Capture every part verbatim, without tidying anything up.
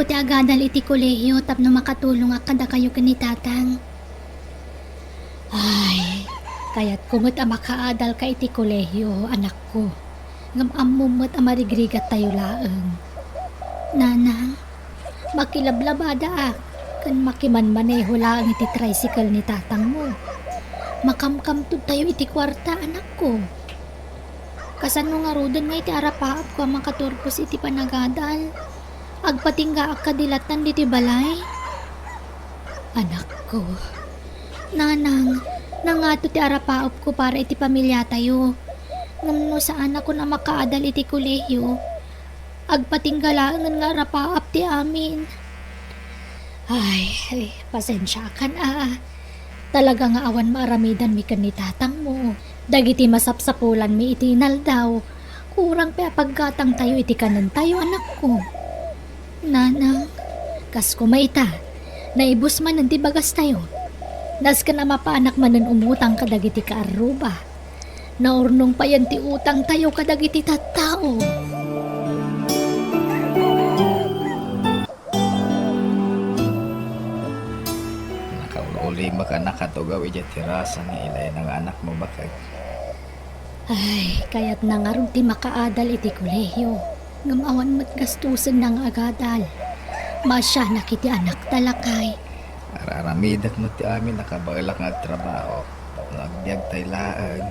ti agadal iti kolehio tapno makatulongak kadakayo ken ni Tatang. Ay, kayatko met a makaadalka iti kolehio, anakko. Ngem ammom met a marigrigattayo laeng. Nanang, makilablabadaak ken makimanmaneho laeng iti tricycle ni tatangmo. Makamkamtudtayo iti kuarta, anakko. Kasano ngaruden nga iti arapaapko a makaturpos iti panagadal? Agpatinggaak kadi lattan ditoy balay? Anakko, nanang, nangato ti arapaapko para iti pamiliatayo. Ngem no saanakon a makaadal iti kolehio, agpatingga laengen nga arapaap ti amin. Ay, ay, pasensiakan a. Talaga nga awan maaramidanmi ken ni tatangmo. Dagiti masapsapulanmi iti inaldaw, kurang pay a paggatangtayo iti kanentayo, anakko. Nanang, kas koma ita, naibus manen ti bagastayo. Nasken a mapanak manen umutang kadagiti kaarruba. Naurnong payen ti utangtayo kadagiti tattao. Nakaul-ulimek a nakatugaw idiay terasa ni Elena nga anakmo, baket. Ay, kayatna ngarud ti makaadal iti kolehio. Ngem awan met gastusenna nga agadal. Maasianak iti anakta, lakay. Ar-aramidek met ti amin a kabaelak nga agtrabaho. Tapno agbiagtay laeng,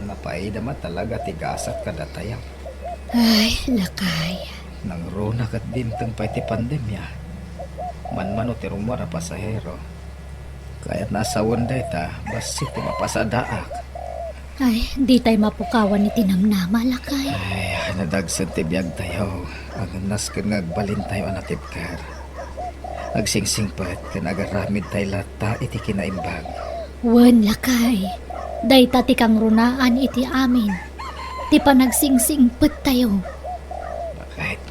napaida met talaga ti gasat kadatayo. Ay, lakay. Nangruna ket dimteng pay ti pandemia. Manmano ti rummuar a pasahero. Kayatna a sawen dayta, bassit ti mapasadaak. Ay, ditay mapukawan iti namnama, lakay. Ay, nadagsen ti biagtayo. Ngem nasken nga agbalintayo a natibker. Agsingsingpet ken agaramidtay latta iti kinaimbag. Wen, lakay. Dayta ti kangrunaan iti amin. Ti panagsingsingsingpettayo. Baket.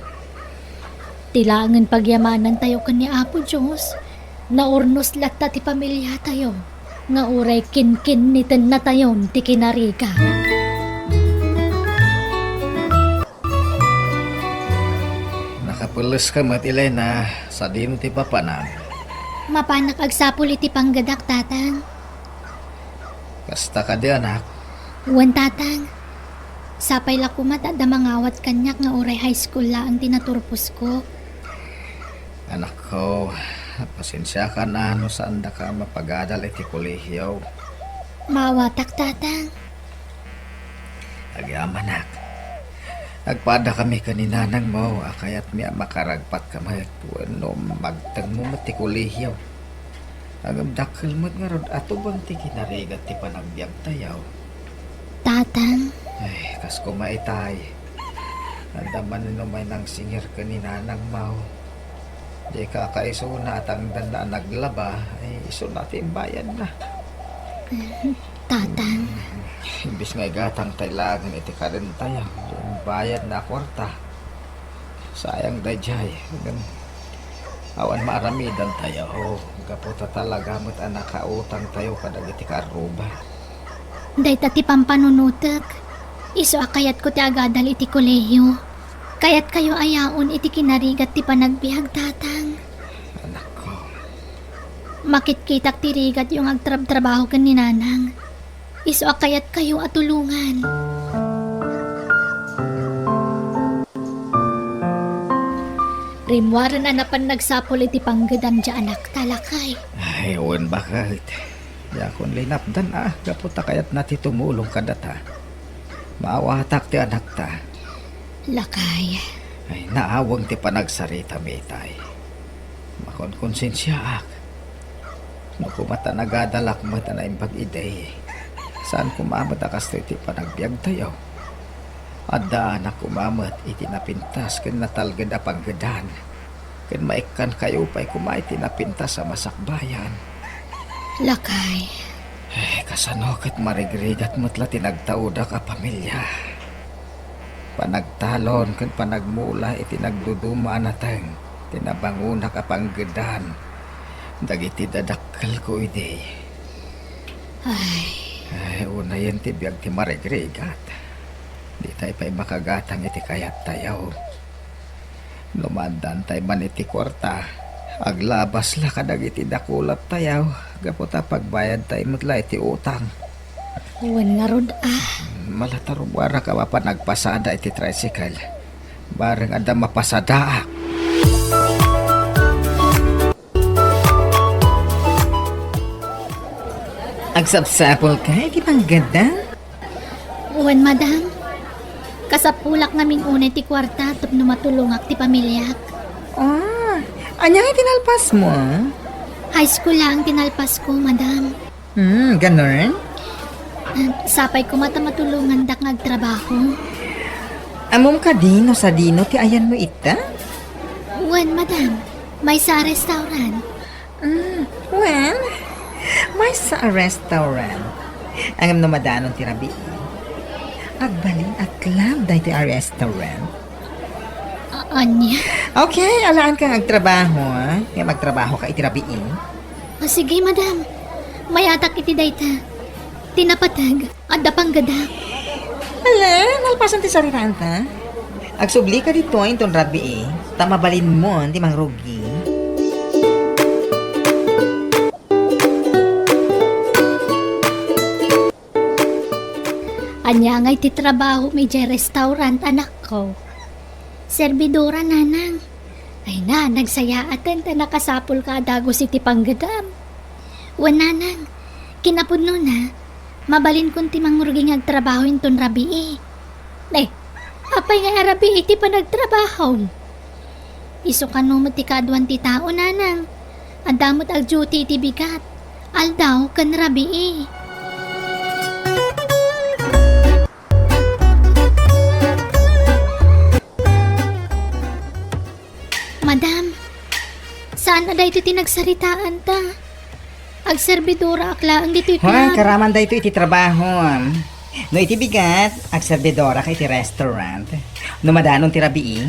Ti laengen pagyamanantayo ken ni Apo Dios, naurnos latta ti pamiliatayo, nga uray kinkinnitennatayon ti kinarigat. Nakapelleska met, Elena, sadino ti papanam? Mapanak agsapul iti panggedak, Tatang. Kasta kadi, anak? Wen, Tatang. Sapay la koma ta adda mangawat kaniak nga uray high school laeng ti naturposko. Anakko, pasensiakan a no saandaka mapagadal iti kolehio. Maawatak, Tatang. Agyamanak. Agpadakami ken ni nanangmo a kayatmi a makaragpatka met wenno magtengmo met ti kolehio. Ngem dakkel met ngarud a tubeng ti kinarigat ti panagbiagtayo. Tatang. Ay, kas koma itay. Adda man ni umay nangsingir ken ni nanangmo. Di kakaisuna a tangdanna a naglaba, ay isuna ti imbayadna. Tatang. Imbes nga igatangtay laeng iti karentayo, imbayadna a kuarta. Sayang daydiay, ngem awan maaramidantayo, gapu ta talaga met a nakautangtayo kadagiti kaarruba. Dayta ti pampanunotek. Isu a kayatko ti agadal iti kolehio. Kayatkayo a yaon iti kinarigat ti panagbiag, Tatang. Anakko. Makitkitak ti rigatyo nga agtrabtrabaho ken ni Nanang. Isu a kayatkayo a tulongan. Rimmuaren a napan nagsapul iti panggedan ti anakta, lakay. Ay, wen, baket. Diakon linapdan a, gapu ta kayatna ti tumulong kadata. Maawatak ti anakta. Lakay. Ay, naaweng ti panagsaritami itay. Makonkonsensiaak. No koma ta nagadalak met a naimbag idi, saan koma met a kastoy ti panagbiagtayo. Addaanak koma met iti napintas ken natalged a panggedan, ken maikkankayo pay koma iti napintas a masakbayan. Lakay. Eh, kasano ket marigrigat met la ti nagtaudak a pamilia? Panagtalon ken panagmula iti nagduduma a nateng ti nabangonak a panggedan dagiti dadakkelko idi. Ay. Ay, unayen ti biag ti marigrigat. Ditay pay makagatang iti kayattayo. No maaddaantay man iti kuarta, aglabasla kadagiti dakulattayo gapu ta pagbayadtay met la iti utang. Wen ngarud a. Malatarubuarak a mapan agpasada iti tricycle. Bareng adda mapasadaak. Agsapsapulka iti panggadam? Wen, madam. Kasapulak ngamin unay ti kuarta tapno matulongak ti pamiliak. Ah, ania nga tinalpasmo? High school laeng tinalpasko, madam. Hmm, ganun? Ah, sapay koma ta matulongandak nga agtrabaho. Ammom kadi no sadino ti ayanmo ita? Wen, madam. Maysa a restaurant. Hmm, wen, maysa a restaurant. Ngem no madanon ti rabii, agbalin a club daytoy a restaurant. A-, ania? Okay, alaanka nga agtrabaho, a? Ngem agtrabahoka iti rabii. Ah, sige, madam. Mayatak iti dayta. Ti napateg, adda panggadak. Ala, nalpasan ti saritaanta. Agsublika ditoy inton rabii, ta mabalinmon ti mangrugi. Ania ngay ti trabahom idiay restaurant, anakko? Serbidora, nanang. Ay na, nagsayaaten ta nakasapulka a dagus iti panggadam. Wen, nanang, kinapudnona, mabalinkon ti mangrugi nga agtrabaho inton rabii. Nay, apay nga a rabii ti panagtrabahom? Isu kano met ti kaaduan ti tao, nanang. Adda met agduty iti bigat, aldaw ken rabii. Madam, saan a daytoy ti nagsaritaanta? Agserbidoraak laeng ditoy club. Hoy, karaman daytoy iti trabahom. No iti bigat, agserbidoraka iti restaurant. No madanon ti rabii,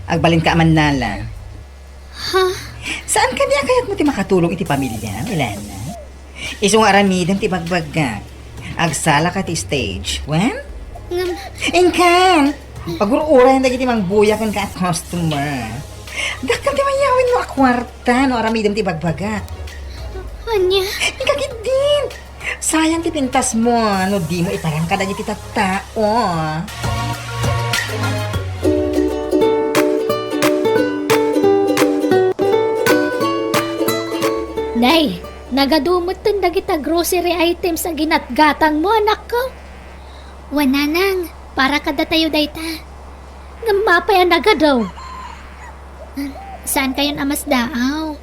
agbalinka a mannala. Ha? Saan kadi a kayatmo ti makatulong iti pamiliam, Elena? Isu nga aramidem ti ibagbagak. Agsalaka ti stage. Wen? Ngem, inkan! Agur-urayen dagiti mangbuya kenka a customer. Dakkel ti mayawenmo a kuarta no aramidem ti ibagbagak. Ania? Inka ketdin! Sayang ti pintasmo no dimo iparang kadagiti tattao. Nay, nagadu metten dagita grocery items a ginatgatangmo, anakko. Wen, nanang, para kadatayo dayta. Ngem apay a nagadu? Saankayon a masdaaw.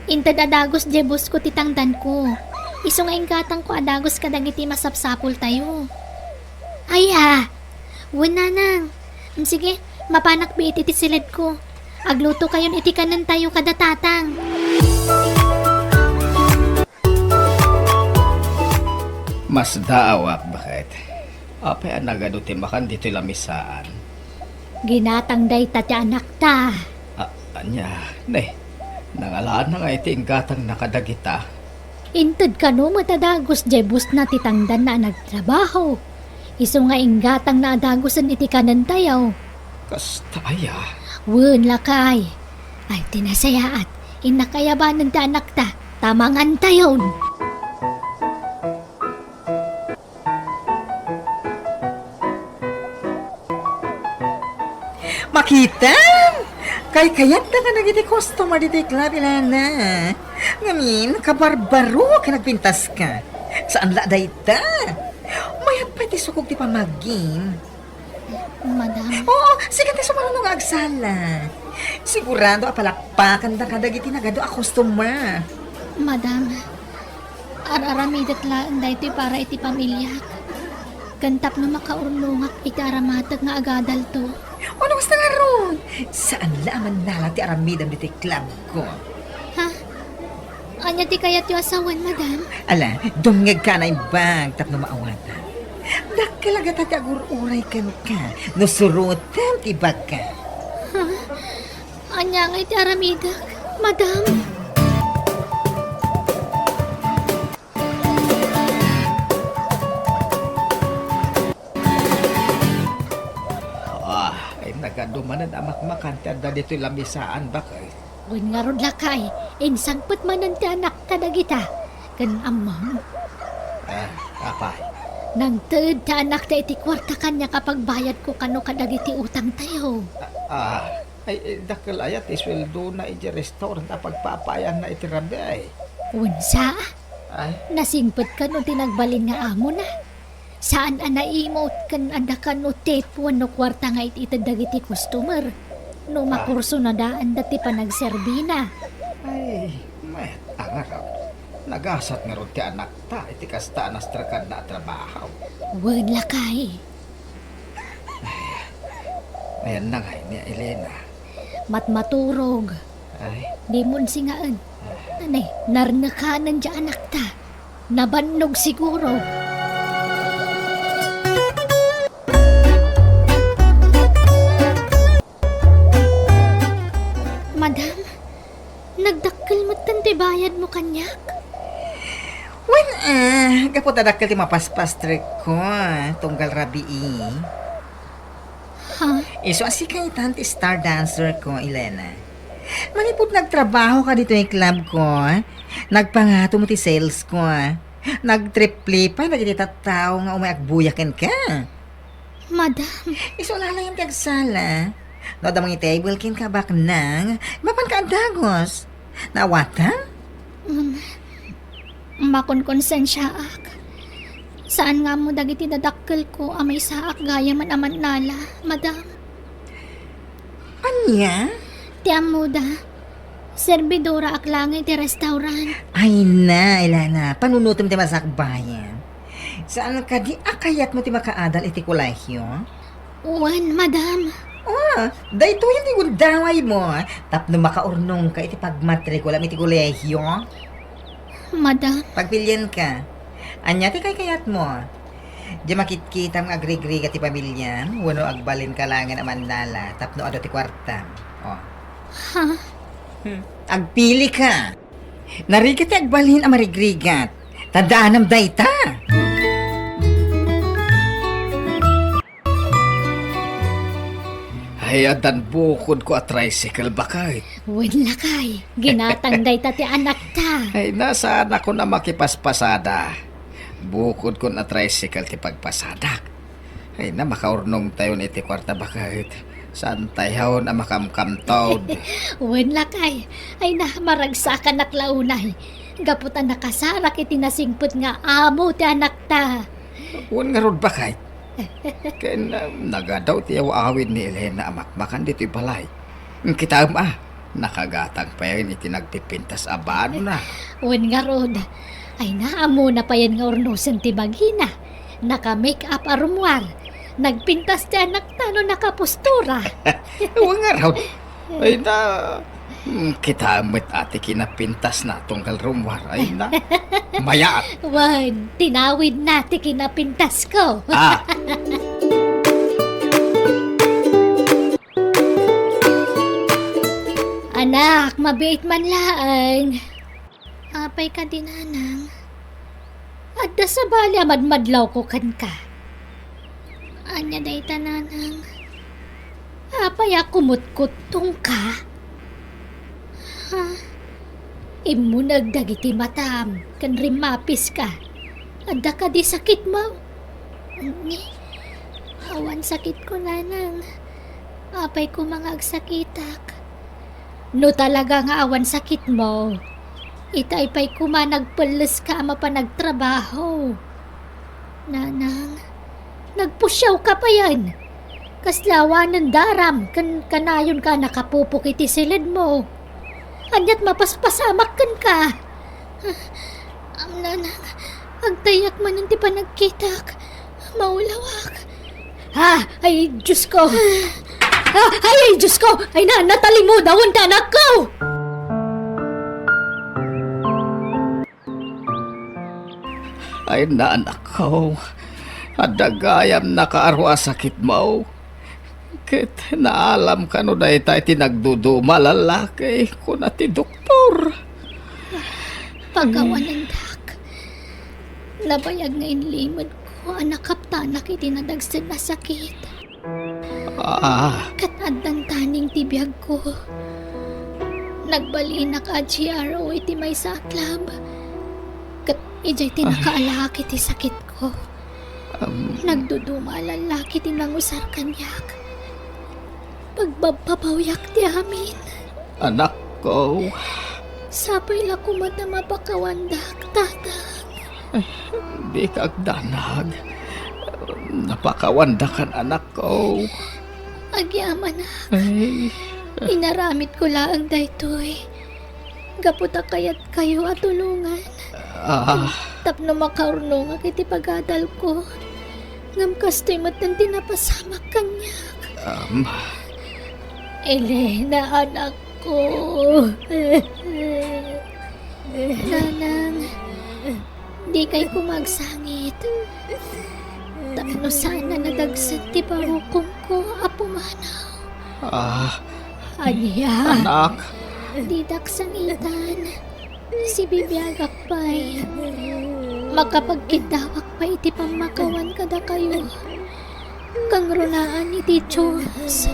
Inted a dagus diay busko ti tangdanko. Isu nga inggatangko a dagus kadagiti masapsapultayo. Aya! Wen, nanang. Mm, sige, mapanak biit iti siledko. Aglutokayon iti kanentayo kada tatang. Masdaawak, baket. Apay a nagadu ti makan ditoy lamisaan? Ginatang dayta ti anakta. A-, ania, ne? Nangalana nga iti inggatangna kadagita? Inted kano met a dagus diay busna ti tangdanna a nagtrabaho. Isu nga inggatangna a dagusen iti kanentayo. Kasta aya? Wen, lakay. Ay, ti nasayaat, innak a ayabanen ti anakta, ta mangantayon. Makitam! Kaykayatda kadagiti customer ditoy club, Elena. Ngamin, kabarbaro ken agpintaska. Saan la dayta? Mayat pay ti sukog ti pamagim. Madam. Oo, sika ti sumaruno nga agsala. Sigurado a palakpakanda kadagiti nagadu a customer. Madam, ar-aramidek laeng daytoy para iti pamiliak. Ken tapno makaurnongak iti aramatek nga agadalto. Uno kasta ngarud? Saan la a mannala ti aramidem ditoy club ko. Ha? Ania ti kayatyo a sawen, madam? Ala, dumngegka a naimbag tapno maawatam. Dakkel a gata ti agur-uray kenka no surotem ti ibagka. Ha? Ania ngay ti aramidek, madam? Ah, ay nagadu man Amakmakan ti adda ditoy lamisaan, baket. Wen ngarud, lakay, insangpet manen ti anakta dagita. Ken ammom. Ah, apay? Nangted ti anakta iti kuarta kaniak a pagbayadko kano kadagiti utangtayo. Ah, ah, ay, eh, dakkel aya ti sueldona iti restaurant a pagpapaayanna iti rabii? Wen sa? Ay. Nasingpet kano ti nagbalin nga amona? Saan a naimut ken adda kano tip wenno kuarta nga it-ited dagiti customer no Ah. makursunadaanda ti panagserbina. Ay, mayat a ngarud. Nagasat ngarud ti anakta iti kasta a nasterkadna a trabaho. Wen, lakay. Ay, ayanna ngay ni Elena? Matmaturog. Ay. Dimon singaen. Anay, narnekanen ti anakta. Nabannog siguro. Madam, nagdakkel metten ti bayadmo kaniak? Wen, ah, gapu ta dakkel ti mapaspas trick ko, ah, tunggal rabii. Ha? Isu a sika itan ti star dancer ko, Elena. Manipud nagtrabaho ka ditoy club ko, nagpangato mo ti sales ko. Nagtriple pay dagiti tattao nga umay agbuya kenka. Madam. Isu a laeng ti agsala. No adda mangitable kenka baknang, mapanka a dagos. Naawatan? Um, makonkonsensiaak. Saan nga ammo dagiti dadakkelko a maysaak gayamen a mannala, madam. Ania? Ti ammoda, serbidoraak laeng iti restaurant. Ay na, Elena, panunotem ti masakbayan. Saan kadi a kayatmo ti makaadal iti kolehio? Wen, madam. Oh, daytoyen ti gundawaymo tapno makaurnongka iti pagmatrikulam iti kolehio. Madam. Pagpilienka. Ania ti kaykayatmo? Dia makitkitam nga agrigrigat ti pamiliam wenno agbalinka laengen a mannala tapno adu ti kuartam? Oh. Ha? Hmm. Agpilika. Narigat ti agbalin a marigrigat. Tandaanem dayta. Ay, addan bukodko a tricycle, baket. Wen, lakay, ginatang dayta ti anakta. Ay, nasaanakon a makipaspasada. Bukodkon a tricycle ti pagpasadak. Ay na, makaurnongtayon iti kuarta, baket. Saantayon a makamkamtod. Wen, lakay. Ay na, maragsakanak la unay. Gapu ta nakasarak iti nasingpet nga amo ti anakta. Wen ngarud, baket. Ken, ah, nagadaw ti aw-awid ni Elena a makmakan ditoy balay. Kitaem a, nakagatang payen iti nagpipintas a banona. Wen ngarud, ay na, ammona payen nga urnosen ti bagina. Naka-make up a rummuar. Nagpintas ti anakta no nakapostura. Wen ngarud, ay na, mm, kitaem met a ti kinapintasna tunggal rummuar, ay na. Mayat. Wen, tinawidna ti kinapintasko. Ah. Anak, mabiit man laeng. Apay kadi, nanang? Adda sabali a madmadlawko kenka. Ania dayta, nanang? Apay a kumutkuttongka? Ha? Immuneg dagiti matam ken rimmapiska. Adda kadi sakitmo? Ni, awan sakitko, nanang. Apay koma nga agsakitak? No talaga nga awan sakitmo, itay pay koma nagpelleska a mapan agtrabaho. Nanang, nagpusiawka payen. Kasla awanen daram ken kanayonka a nakapupok iti siledmo. Aniat mapaspasamak kenka. Am, nanang, agtayak manen ti panagkitak. Maulawak. Ha? Ay, Diyos ko! Ha? Ay, ay, Diyos ko! Ay na, natalimudawan ti anakko! Ay na, anakko. Adda gayam nakaaro a sakitmo. Ket naalamka no dayta iti nagduduma a lallaki, kuna ti doktor. Pagawanendak. Nabayag nga inlimedko a nakaptanak iti nadagsen a sakit. Ah. Ket addan ti biagko. Nagbalinak a G R O iti maysa a club. Ket idiay ti Ay. nakaalaak iti sakitko. Am. Nagduduma a lallaki ti nangusar kaniak. Pagbabbabawiak ti amin. Anakko. Sapay la koma ta mapakawandak, Tatang. Dika agdanag. Napakawandakan, anakko. Agyamanak. Ay. Inaramidko laeng daytoy gapu ta kayatkayo a tulongan. Ah. Tapno makaurnongak iti pagadalko. Ngem kastoy met ti napasamak kaniak. Um. Elena, anakko. Nanang, dikay koma agsangit. Tapno saan a nadagsen ti barukomko a pumanaw. Ah. Ania? Anak. Didak sangitan. Sibibiagak pay. Makapagkiddawak pay iti pammakawan kadakayo. Kangrunaan iti Dios.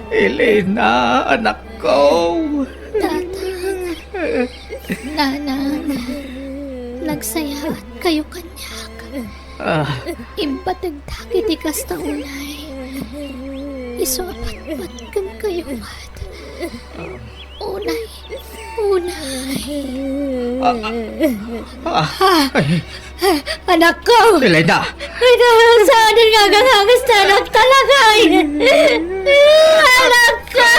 Elena, anakko. Tatang. Nanang. Nagsayaat kayo kaniak. Ah. Impategdak iti kasta unay. Isu a patpat kenkayo met. Unay. Unay. Ah, ah, ah. Anakko! Elena! Ay, saan nga gagagas na anak talaga, eh? Anakko!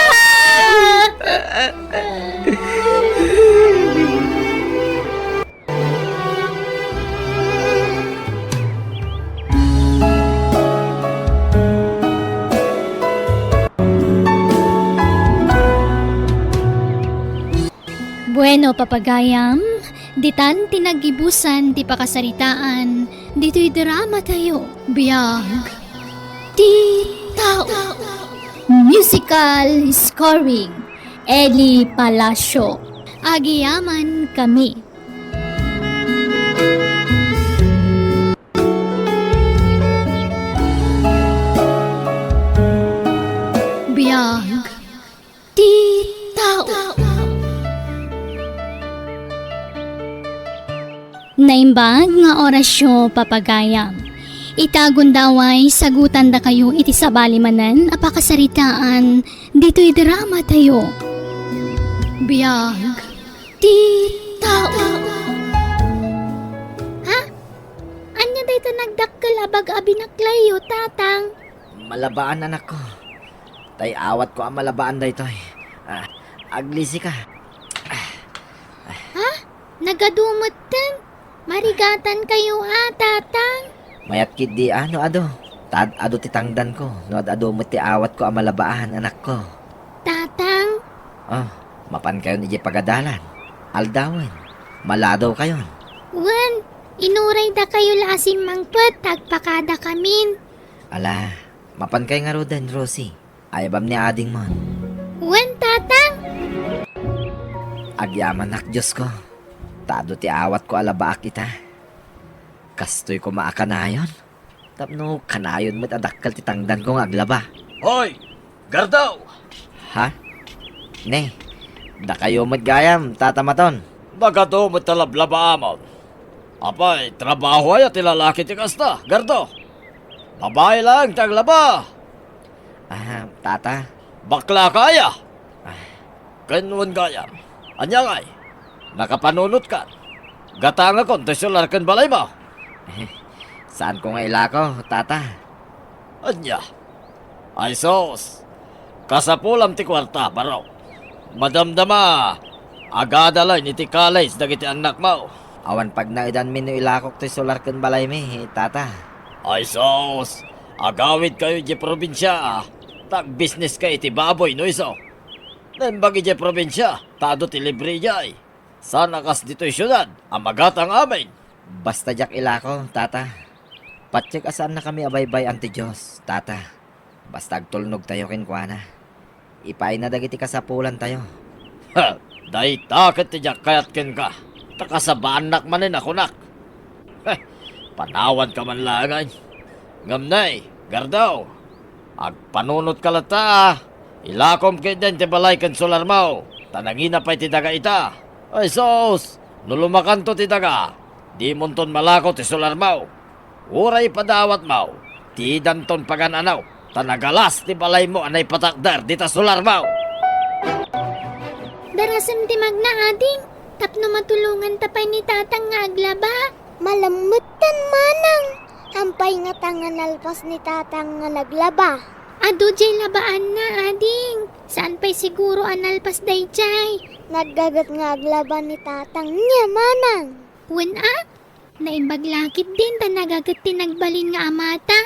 Bueno, papagayam, ditan ti naggibusan ti pakasaritaan ditoy dramatayo. Biag ti tao. Musical scoring, Eli Palacio. Agyamankami. Biag ti tao. Naimbag nga orasyo, papagayam. Ita gundaway, sagutandakayo iti sabali manen a pakasaritaan ditoy dramatayo. Biag ti tao. Ha? Ania dayta nagdakkel a bag a binaklayyo, Tatang? Malabaan, anakko. Tay awatko a malabaan daytoy. Ah, aglisika. Ha? Nagadu metten? Marigatankayo a, Tatang? Mayat ketdi a no adu. Ta ad-adu ti tangdanko no ad-adu met ti awatko a malabaan, anakko. Tatang? Oh, mapankayon idiay pagadalan. Aldawen. Maladawkayon. Wen, inuraydakayo la a simmangpet ta agpakadakamin. Ala, mapankay ngaruden, Rosie. Ayabam ni adingmon. Wen, Tatang. Agyamanak, Diosko. Ta adu ti awatko a labaak ita. Kastoy koma a kanayon. Tapno kanayon met a dakkel ti tangdanko nga aglaba. Hoy! Gardaw! Ha? Ne, dakayo met gayam, Tata Maton. Nagadu met a lablabaamon. Apay, trabaho aya ti lalaki ti kasta, Gardaw? Babai laeng ti aglaba. Ah, Tata. Bakla ka aya? Ah. Ken wen gayam. Ania ngay? Nakapanunotkan. Gatangakon ti solar ken balaymo. Saanko nga ilako, Tata. Ania? Ay sus! Kasapulam ti kuarta, baro. Madamdama, agada laeng iti college dagiti annakmo. Awan pagnaedanmi no ilakok ti solar ken balaymi, Tata. Ay sus! Agawidkayo idiay probinsia, ta agbisneska iti baboy no isu. Naimbag idiay probinsia, ta adu ti libre idiay. Saan a kas ditoy siudad a magatang amin. Basta diak ilako, Tata. Patiek a saannakami a baybay-an ti Dios, Tata. Basta agtulnogtayo kenkuana. Ipaayna dagiti kasapulantayo. Ha! Dayta ket ti diak kayat kenka, ta kasabaannak manen a kunak. Heh, panawanka man laengen. Ngem nay, Gardaw, agpanunotka latta, a. Ilakom ketdin ti balay ken solarmo, ta nangina pay ti daga ita. Ay sus, no lumakanto ti daga, dimonton malako ti solarmo. Uray padawatmo, didanton pagan-ano, ta nagalas ti balaymo a naipatakder dita solarmo. Darasem ti magna, ading, tapno matulonganta pay ni tatang nga aglaba. Malammetten, manang. Hampay ngata nga nalpas ni tatang nga naglaba? Adu jay labaanna, ading. Saan pay siguro a nalpas dayjay? Naggaget nga aglaba ni tatang niya, manang. Wen a? Naimbag la ketdin ta nagaget ti nagbalin nga amata.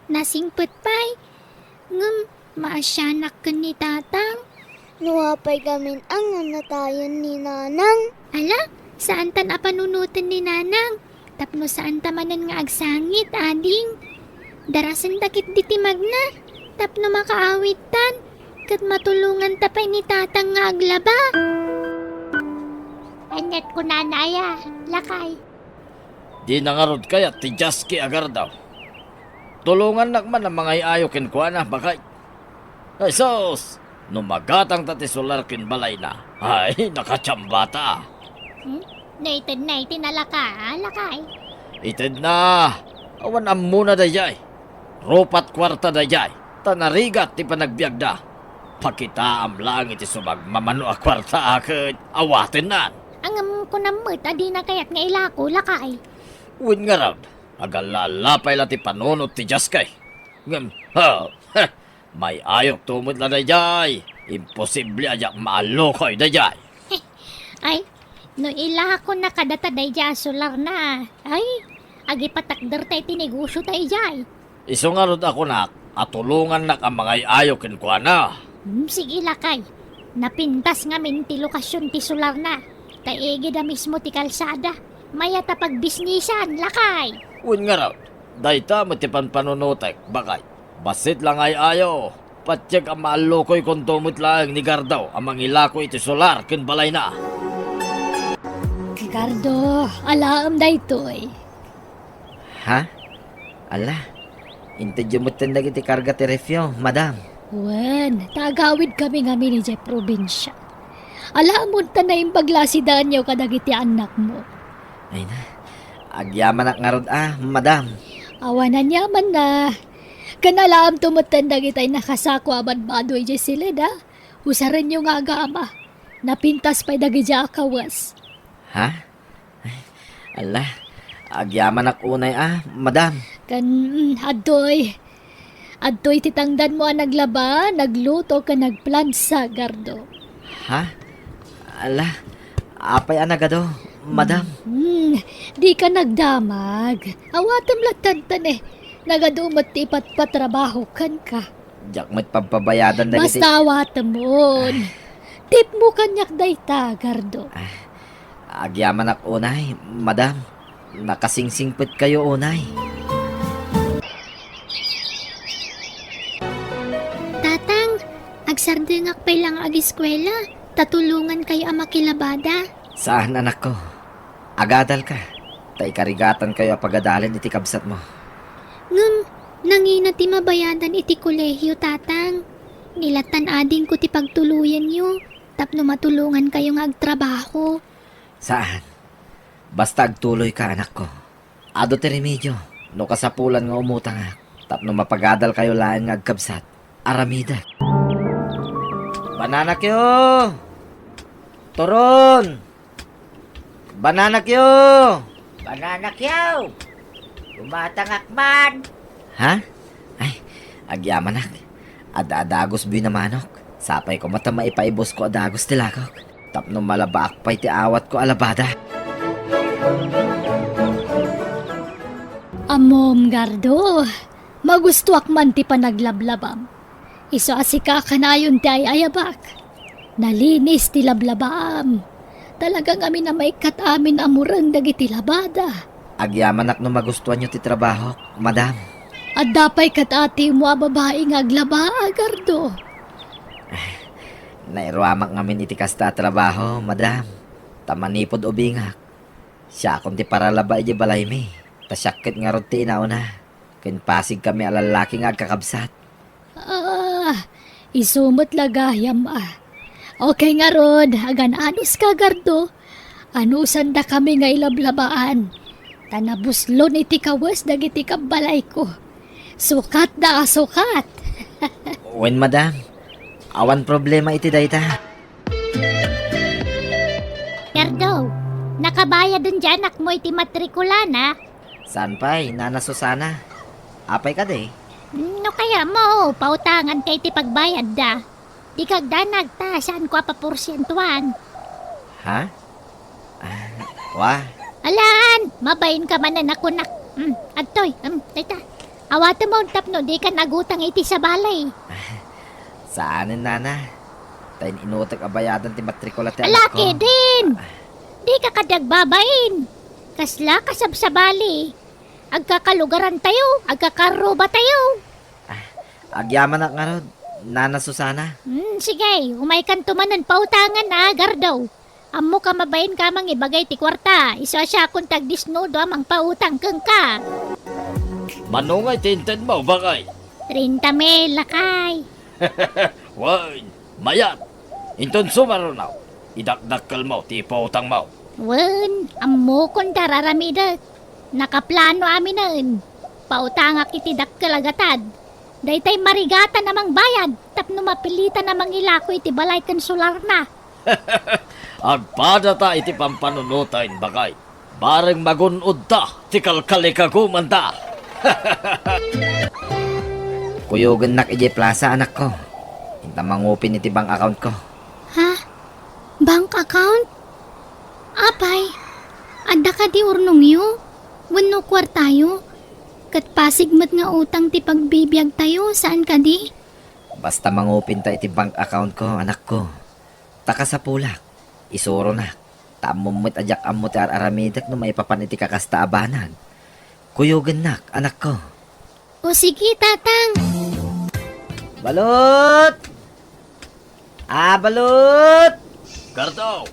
Nasingpet pay. Ngem maasianak ken ni tatang. No apay gamin a nga natayen ni nanang? Ala, saantan a panunoten ni nanang. Tapno saanta manen nga agsangit, ading. Darasenta ketdi ti magna. Tapno makaawittan. Ket matulonganta pay ni tatang nga aglaba. Aniat kunana aya, lakay? Dina ngarud kayat ti Jaski a gardaw. Tulongannak man a mangay-ayo kenkuana, baket. Ay sus! No magatangta ti solar ken balayna, ay, nakachambata. Hmm? No itedna iti nalaka, lakay? Itedna, awan ammona dayjay. Rupat kuarta dayjay, ta narigat ti panagbiagda. Pakitaam laeng iti sumagmamano a kuarta a ket awatennan. Ngem kunam met a dina kayat nga ilako, lakay? Wen ngarud, agalla-alla pay la ti panunot ti Jaski. Ngem, ha, ha, may-ayokto met la dayjay. Imposible a diak maallukoy dayjay. Ay, no ilakona kadata dayjay a solarna, ay, agipatakderta iti negosio dayjay. Isu ngarud a kunak a tulongannak a mangay-ayo kenkuana. Hmm, sige, lakay. Napintas ngamin ti lokasion ti solarna, ta igida mismo ti kalsada. Mayat a pagbisnisan, lakay. Wen ngarud, dayta met ti panpanunotek, baket. Bassit la nga ay-ayo, patiek a maallukoykonto met laeng ni Gardo a mangilako iti solar ken balayna. Gardo, alaem daytoy. Ha? Ala, intedyo metten dagiti karga ti refyo, madam. Wen, ta agawidkami ngamin idiay probinsia. Alaem ta naimbag la a sidaenyo kadagiti annakmo. Ay na, agyamanak ngarud a, madam. Awan aniamanna. Ken alaemto metten dagitay nakasako a badbado idiay siled a. Usarenyo nga agama. Napintas pay dagidiay a kawes. Ha? Ay, ala, agyamanak unay a, madam. Ken, mm, adtoy. Adtoy ti tangdanmo a naglaba, nagluto, ken nagplansa, Gardo. Ha? Ala, apay a nagadu, madam? Hmm, dika nagdamag. Awatem latta, eh. Nagadu met ti ipatpatrabaho kenka. Diak met pagpabayadan dagiti. Basta awatemon. Tipmo kaniak dayta, Gardo. Ah, agyamanak unay, madam. Nakasingsingpetkayo unay. Tatang, agsardengak pay la nga agiskuela, ta tulongankayo a makilabada. Saan, anakko. Agadalka, ta ikarigatankayo a pagadalen iti kabsatmo. Ngem, nangina ti mabayadan iti kolehio, Tatang. Nilatan adingko ti pagtuloyenyo, tapno matulongankayo nga agtrabaho. Saan. Basta agtuloyka, anakko. Adu ti remedio, no kasapulan nga umutangak, tapno mapagadalkayo laeng nga agkabsat. Aramidek. Bananakyo! Turon! Bananakyo! Bananakyo! Umatangak man! Ha? Ay, agyamanak. Adda a dagos buy na manok. Sapay koma ta maipaibus ko a dagos ti lakok. Tapno malabaak pay ti awatko a labada. Ammom, Gardo, magustoak man ti panaglablabam. Isu a sika a kanayon ti ay-ayabak. Nalinis ti lablabaam. Talaga ngamin a maikkat amin a mureng dagiti labada. Agyamanak no magustoanyo ti trabahok, madam. Adda pay kat-atimo a babai nga aglaba, Gardo. Nairuamak ngamin iti kasta a trabaho, madam. Ta manipud ubingak, siakon ti paralaba idiay balaymi. Ta siak ket ngarud ti inauna. Ken pasigkami a lallaki nga agkakabsat. Ah, Isu met la gayam a. Okay ngarud, agan-anuska, Gardo. Anusandakami nga ilablabaan. Ta nabuslon iti kawes dagiti kabbalayko. Sukatda a sukat. Wen, madam. Awan problema iti dayta. Gardo, nakabayaden ti anakmo iti matrikulana? Saan pay, Nana Susana? Apay kadi? No kayatmo, pautanganka iti pagbayadda. Dika agdanag ta saanko a paporsientuan. Ha? Ah, wa. Alaan, mabainka manen a kunak. Mm, adtoy, mm, dayta. Awatem tapno dikan agutang iti sabali. Saanen, nana. Ta in-inutek a bayadan ti matrikula ti anakko. Ala ketdin! Dika kadi agbabain. Kasla kasabsabali. Agkakalugarantayo, agkakarrubatayo. Ah, agyamanak ngarud, Nana Susana. Hmm, sige, umaykanto manen pautangan a, Gardo. Ammok a mabainka a mangibagay ti kuarta, isu a siakon ti agdisnudo a mangpautang kenka. Mano ngay ti intedmo, bakay? Treinta mil, lakay. Wen, mayat. Inton sumaruno, idakdakkelmo ti ipautangmo. Wen, ammokon ti ar-aramidek. Nakaplano aminen. Pautangak iti dakkel a gatad. Daytay marigatan a mangbayad tapno mapilitan a mangilako iti balay ken solarna. Agpadata iti pampanunoten, bakay. Bareng magun-odta ti kalkalikagumanda. Kuyogennak idiay plasa, anakko. Inta mangupin iti bank accountko. Ha? Bank account? Apay, adda kadi urnongyo? Wenno kuartayo? Ket pasig met nga utang ti pagbibiagtayo, saan kadi? Basta mangupinta iti bank accountko, anakko. Ta kasapulak, isuronak. Ta ammom met a diak ammo ti ar-aramidek no maipapan iti kakasta a banag. Kuyogennak, anakko. O sige, Tatang. Balot! Ah, Balot! Gardo!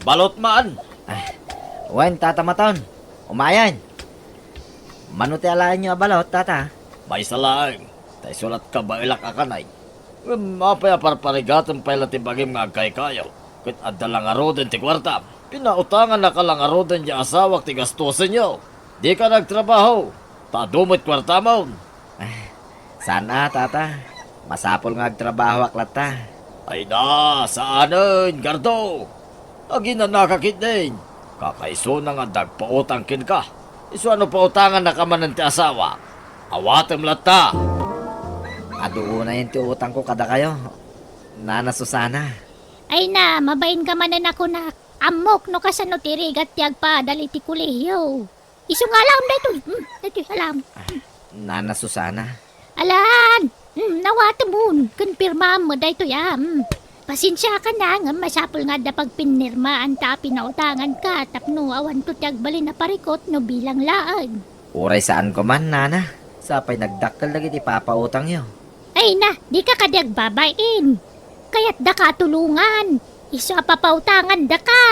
Balot man! Ah, wen, Tata Maton. Umayen. Mano ti alaenyo a balot, Tata? Maysa laeng. Ta isu la't kabaelak a kanay. Ngem apay a parparigatem pay la ti bagim nga agkaykayo? Ket adda la ngaruden ti kuartam. Pinautangannaka la ngaruden ti asawak ti gastusenyo. Dika nagtrabaho, ta adu met kuartamon. Ah, saan a, Tata. Masapul nga agtrabahoak latta. Ay na, saanen, Gardo. Aginanaka ketdin. Kakaisuna nga adda agpautang kenka. Isu a no pautangannaka manen ti asawak, awatem latta. Adu unayen ti utangko kadakayo, Nana Susana. Ay na, mabainka manen a kunak. Ammok no kasano ti rigat ti agpaadal iti kolehiyo. Isu nga alam daytoy. Hmm, daytoy, alam. Ah, Nana Susana. Alaan, hmm, nawatemon, ken pirmaam met daytoy, ah. Hmm. Pasensiakan a, ngem masapul nga adda pagpinirmaanta a pinautanganka tapno awanto ti agbalin a parikut no bilang laeng. Uray saanko man, Nana. Sapay nagdakkel dagiti papautangyo. Ay na, dika kadi agbabain. Kayatdaka a tulongan. Isu a papautangandaka.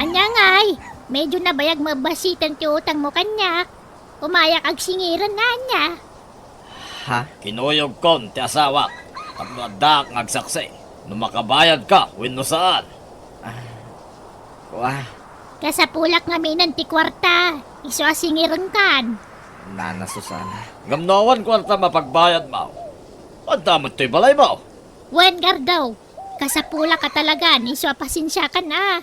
Ania ngay, medyo nabayag mabassiten ti utangmo kaniak. Umayak agsingiren, ania? Ha? Kinuyogkon ti asawak tapno addaak nga agsaksi no makabayadka wenno saan. Ah, wa. Kasapulak ngaminen ti kuarta, isu a singirenkan. Nana Susana. Ngem no awan kuartam a pagbayadmo, adda met toy balaymo. Wen, Gardo, kasapulak a talagan, isu a pasensiakan a.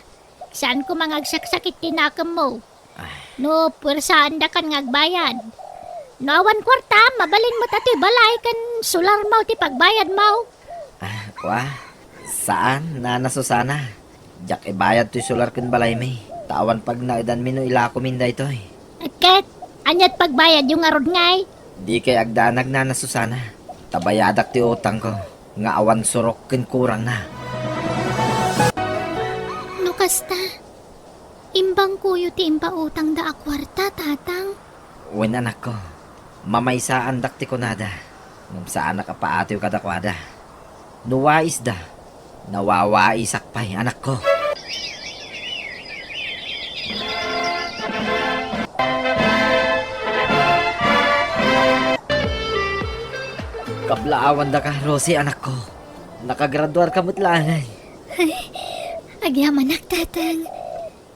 Saan koma nga agsaksakit ti nakemmo. Ah. No puersaandakan nga agbayad. No awan kuartam, mabalin met a toy balay ken solarmo ti pagbayadmo. Ah, wa. Saan, Nana Susana. Diak ibayad toy solar ken balaymi. Ta awan pagnaedanmi no ilakomin daytoy. Ket, ania't pagbayadyo ngarud ngay? Dikay agdanag, Nana Susana. Ta bayadak ti utangko nga awan surok ken kurangna. No kasta, imbangkoyo ti impautangda a kuarta, Tatang? Wen, anakko, mamaysaandak ti kunada, ngem saanak a paatiw kadakuada. No waisda, nawawaisak pay, anakko. Kablaawandaka, Rosie, anakko. Nakagraduarka met laeng. Agyamanak, Tatang.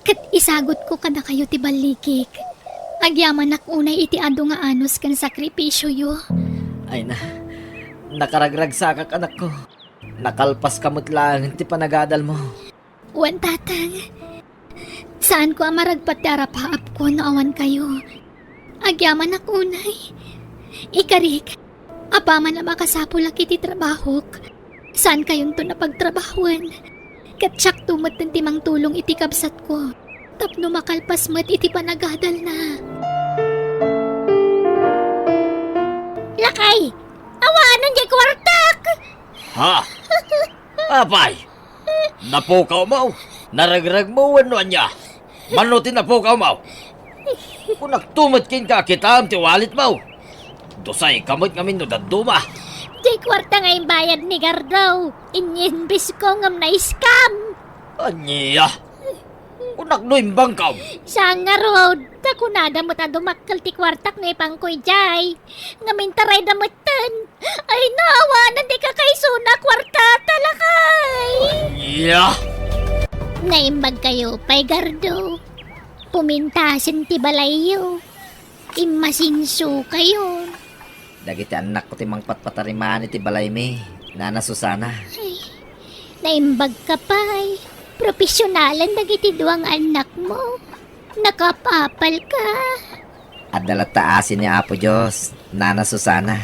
Ket isagutko kadakayo ti ballikik. Agyamanak unay iti adu nga anus ken sakripisioyo. Ay na, nakaragragsakak, anakko. Nakalpaska met laeng ti panagadalmo. Wen, Tatang. Saanko a maragpat ti arapaapko no awan kayo. Agyamanak unay. Ikarik, apaman a makasapulak iti trabahok, saankayonton a pagtrabahoen. Ket siakto metten ti mangtulong iti kabsatko tapno makalpas met iti panagadalna. Lakay, awanen diay kuartak! Ha? Apay, napukawmo? Naregreg mo wenno ania? Mano ti napukawmo? Kunakto met kenka, kitaem ti walletmo. Dusayka met ngamin no dadduma. Diay kuarta nga imbayad ni Gardo. Inyinbisko ngem na-scam. Ania? Kunak no imbangkam. Saan ngarud, ta kunada met a dumakkel ti kuartak no ipangko idiay. Ngem intarayda metten. Ay, naawanan ti kakaisuna, kuarta, talakay! Ania? Naimbag kayo pay, Gardo. Pumintasen ti balayyo. Immasinso kayo. Dagiti annakko ti mangpatpatarimani ti balaymi, Nana Susana. Ay, naimbag ka pay. Profesionalen dagiti dua nga annakmo. Nakaapapalka. Adda latta asi ni Apo Dios, Nana Susana.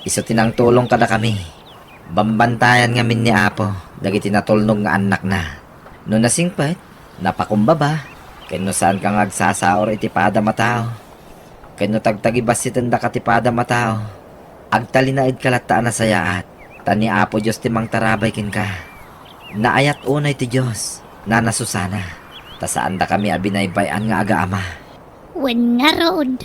Isu ti nangtulong kadakami. Bambantayan ngamin ni Apo dagiti natulnog nga annakna. No nasingpet, napakumbaba, ken no saanka nga agsasaur iti padam a tao, ken no tagtagibassitendaka ti padam a tao, agtalinaedka latta a nasayaat, ta ni Apo Dios ti mangtarabay kenka. Naayat unay ti Dios, Nana Susana, ta saandakami a binaybay-an nga agaama. Wen ngarud,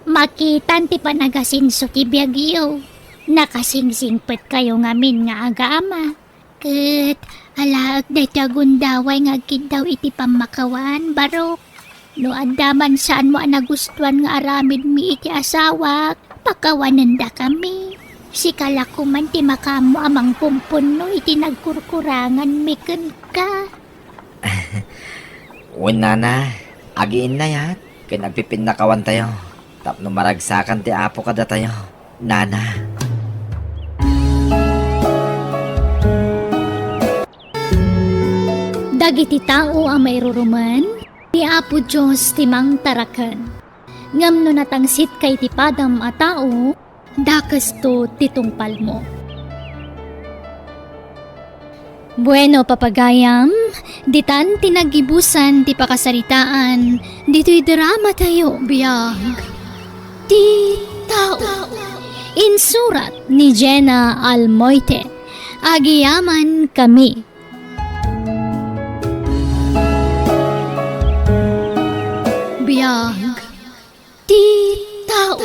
makitan ti panagasinso ti biagyo. Nakasingsingpetkayo ngamin nga agaama. Ket alaek daytoy a gundaway nga agkiddaw iti pammakawan, barok. No adda man saanmo a nagustuan nga aramidmi iti asawak, pakawanendakami. Sika la koman ti makaammo a mangpumpunno iti nagkurkuranganmi kenka. Wen, Nana, agiinnayat ken agpipinnakawantayo tapno maragsakan ti Apo kadatayo, Nana. Dagiti tao a mairurumen, ni Apo Dios ti mangtaraken. Ngem no natangsitka iti padam a tao, dakesto ti tungpalmo. Bueno, papagayam, ditan ti naggibusan ti pakasaritaan ditoy dramatayo, Biag ti Tao. Insurat ni Jenna Almoite. Agyamankami. Biag ti Tao.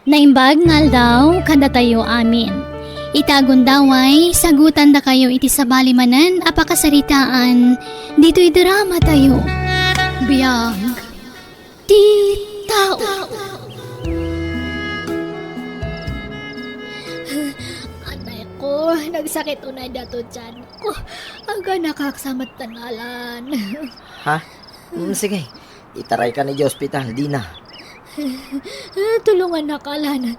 Naimbag nga aldaw kadatayo amin. Ita a gundaway, sagutandakayo iti sabali manen a pakasaritaan ditoy dramatayo. Biag ti Tao. Anay ko, nagsakit unay dato tiyan ko. Aganakak sa matanalan. Ha? Mm, sige. Itarayka idiay ospital, dina. Tulongannak, Alan.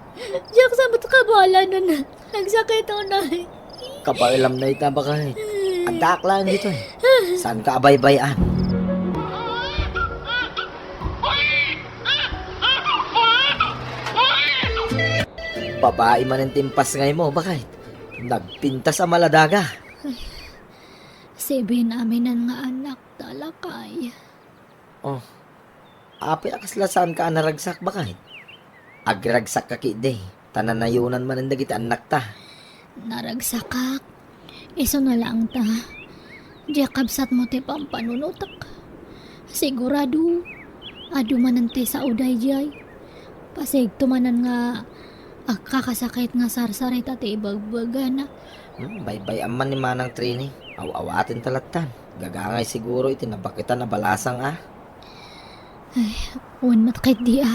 Diak sa met kabaelan. Nagsakit unay. Kabaelam na ita, baket. Addaak laeng ditoy. Saanka a baybay-an. Babai manen ti impasngaymo, baket. Nagpintas a maladaga. Sibin aminen nga annak, talakay. Oh, apay a kasla saanka a naragsak, baket? Agragsakka ketdi, ta nanayonan manen dagiti annakta. Naragsakak. Isuna laeng ta, diak kabsatmo ti pampanunotek. Sigurado, adu manen ti sao daydiay. Pasigto manen nga agkakasakit nga sarsarita ti ibagbagana. Hmm, baybay-am man ni Manang Trini. Aw-awatenta lattan. Gagangay siguro iti nabaketan a balasang a. Ay, wen met ketdi a.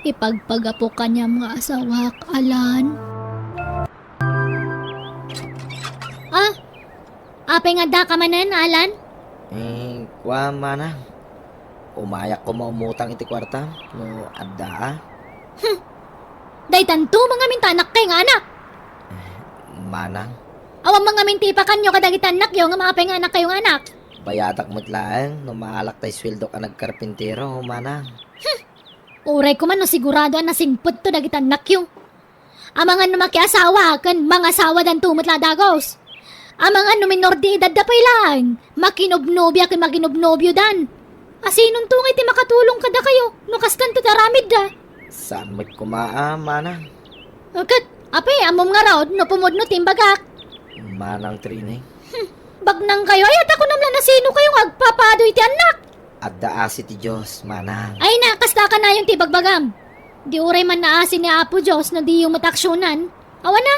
Ipagpagapo kaniam nga asawak, Alan. Ah, apay nga addaka manen, Alan? Eh, kua, manang. Umayak koma umutang iti kuarta, no adda a. Hmm. Daytanto mangamin ta anakkayo nga anak. Eh, manang. Awan mangamin ti ipakanyo kadagiti annakyo nga maapay nga annakkayo nga anak. Bayadak met laeng no maalak tay sueldok a nagkarpintero, manang. Hmm. Uray koma no sigurado a nasingpetto dagiti annakyo. Amangan no makiasawa ken mangasawadanto met la dagus. Amangan no minor de edadda pay laeng, makinobnobia ken makinobnobiodan. Asinonto ngay ti makatulong kadakayo no kastanto ti aramidda? Saan met koma a, manang. Ket, apay, ammom ngarud no pumudno ti imbagak? Manang Trineng. Hmm, bagnangkayo, ay, adda kunam la nasinokayo nga agpapaaduy ti annak? Adda asi ti Dios, manang. Ay na, kasta kanayon ti ibagbagam. Di uray man naasi ni Apo Dios no diyo met aksionan. Awan a,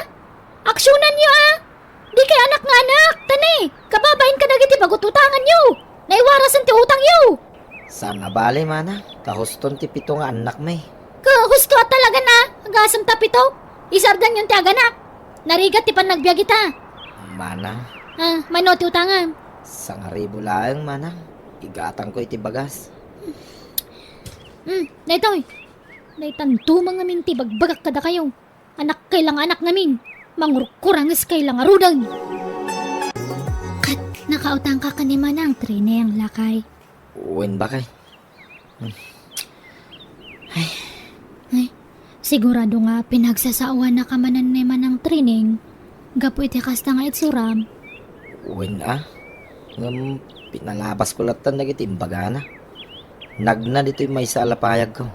aksionanyo a! Dikay anak nga anak, ta ne, kababain kadagiti bagut-utanganyo. Naiwarasen ti utangyo. Saan a bale, manang, ta huston ti pito nga annakmi. Ka husto a talagan a, agasem ta pito. Isardanyon ti aganak. Narigat ti pannagbiag ita. Manang. Ah, mano ti utangam? Sangaribu laeng, manang. Igatangko iti bagas. Hmm, daytoy. Daytanto mangamin ti ibagbagak kadakayo. Anakkay la nga anak ngamin. Mangurkurangeskay la ngaruden. Ket nakautangka ken ni Manang Trineng, lakay? Wen, bakay. Hmm. Ay. Ay, sigurado nga pinagsasaoannaka manen ni Manang Trineng gapu iti kasta nga itsuram. Wen a, ngem pinalabasko lattan dagiti imbagana. Nagna ditoy maysa a lapayagko.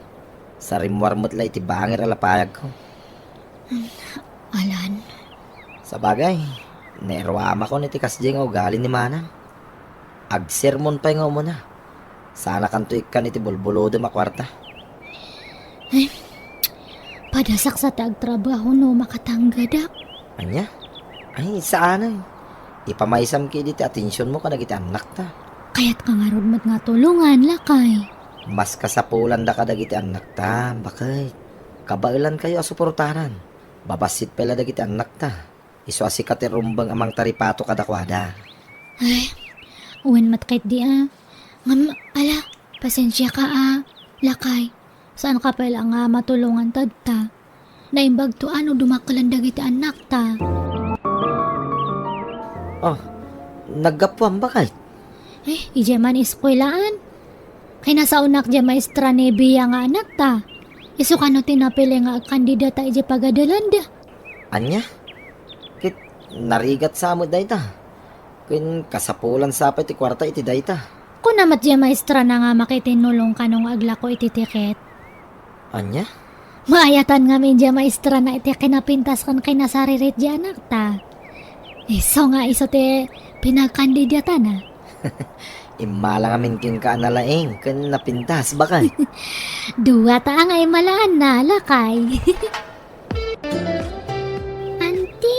Sa rimmuar met la iti bangir a lapayagko. Alan. Sabagay, nairuamakon iti kasdiay nga ugali ni Manang. Agsermon pay nga umuna. Sanakanto ikkan iti bulbulodem a kuarta. Ay, padasak sa ti agtrabaho no makatanggadak. Ania? Ay, saan a. Ipamaysam ketdi ti atensionmo kadagiti annakta. Kayatka ngarud met nga tulongan, lakay? Mas kasapulanda kadagiti annakta, baket. Kabaelankayo a suportaran. Babassit pay la dagiti annakta. Isu a sika ti rumbeng a mangtaripato kadakuada. Ay, wen met ketdi a. Ngem, ala, pasensiaka a, lakay. Saanka pay la nga matulongan tatta. Naimbagto a no dumakkelan dagiti annakta. Oh, naggapuam, bakay? Eh, idiay man eskuelaan. Kinasaonak diay maestra ni Bea nga anakta. Isu kano ti napili nga agkandidata idiay pagadalanda. Ania? Ket narigat sa met dayta. Ken kasapulan sa pay ti kuarta iti dayta. Kuna met diay maestrana nga makitinnulong kano nga aglako iti tiket. Ania? Maayatan ngamin diay maestrana iti kinapintas ken kinasaririt diay anakta. Isu nga isu ti pinagkandidatana. Immala ngamin kenka a nalaing ken napintas, bakay. Dua ta nga immalaanna, lakay. Anti,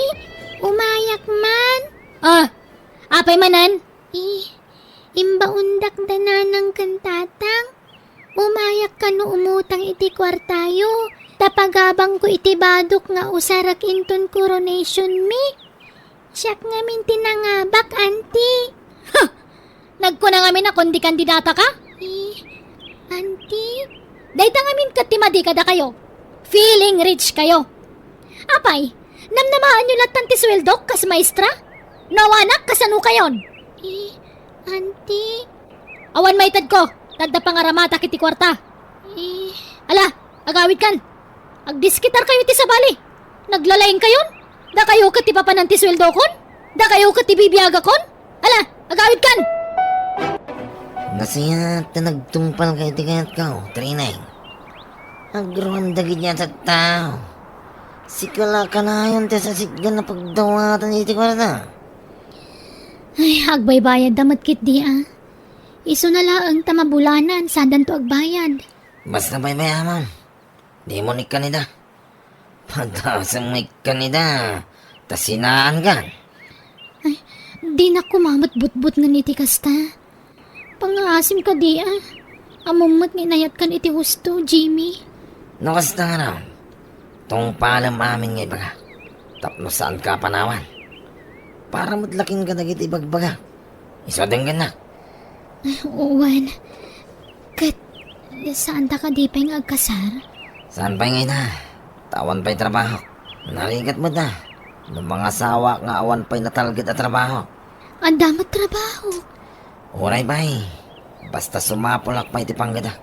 umayak man. Ah, apay manen? I, imbaondak da nanang ken tatang. Umayak kano umutang iti kuartayo, ta pagabangko iti badok nga usarek inton coronation mi. Siak ngamin ti nangabak, anti. Ha! Nagkuna ngamin a kundi kandidataka? I, anti. Dayta ngamin ket ti madi kadakayo. Feeling rich kayo. Apay, namnamaanyo lattan ti sueldok kas maestra? No awanak, kasano kayon? I, anti. Awan maitedko, ta adda pangaramatak iti kuarta. I. Ala, agawidkan. Agdiskitarkayo iti sabali. Naglalaingkayon? Dakayo ket ti papanan ti sueldokon? Dakayo ket ti bibiagakon? Ala, agawidkan! Nasayaat ta nagtungpalka iti kayatko, Trineng. Agruam dagiti a tattao. Sika la kanayon ti sasitgan a pagdawatan iti kuarta. Ay, agbaybayadda met ketdi a. Isuna laeng ta mabulanan, saandanto agbayad. Basta baybayamon. Dimon ikkanida. Padasem nga ikkanida. Ta sinaankan. Ay, dinak koma met butbutngen iti kasta. Pangngaasim kadi a. Ammom met nga inayatkan iti husto, Jimmy. No kasta nga raw, tungpalem amin nga ibaga. Tapno saanka a panawan. Para met la kenka dagiti ibagbagak. Isu a denggennak. Wen, ket saanta kadi pay nga agkasar? Saan pay nga ita? Ta awan pay trabahok. Narigat met a. No mangasawaak nga awan pay natalged a trabaho. Adda met trabaho. Uray pay. Basta sumapulak pay ti panggedak.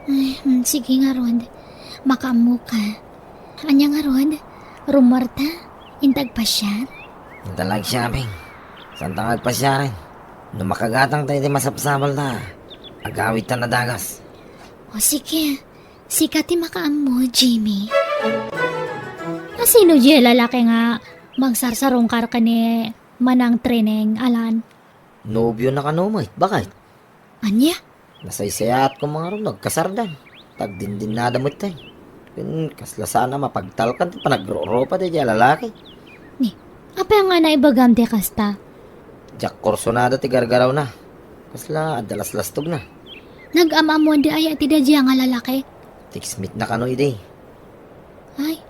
Ay, mm, sige ngarud. Makaammoka. Ania ngarud? Rumuarta? Inta agpasiar? Inta la agshopping. Saanta nga agpasiaren? No makagatangta iti masapsapulta, agawidta a dagus. O sige, sika ti makaammo, Jimmy. A sino diay lalaki nga magsarsarungkar ken ni Manang Trineng, Alan? Nobiona kano met, baket? Ania? Nasaysayaat koma ngarud no agkasardan. Tagdindinnada metten. Ken kasla saan a mapagtalkan ti panagrurupa daydiay a lalaki. Ni, apay nga naibagam ti kasta? Diak kursunada ti gargarawna. Kasla adda laslastogna. Nagam-ammoan di aya iti daydiay nga lalaki? Text meet na kano idi. Ay,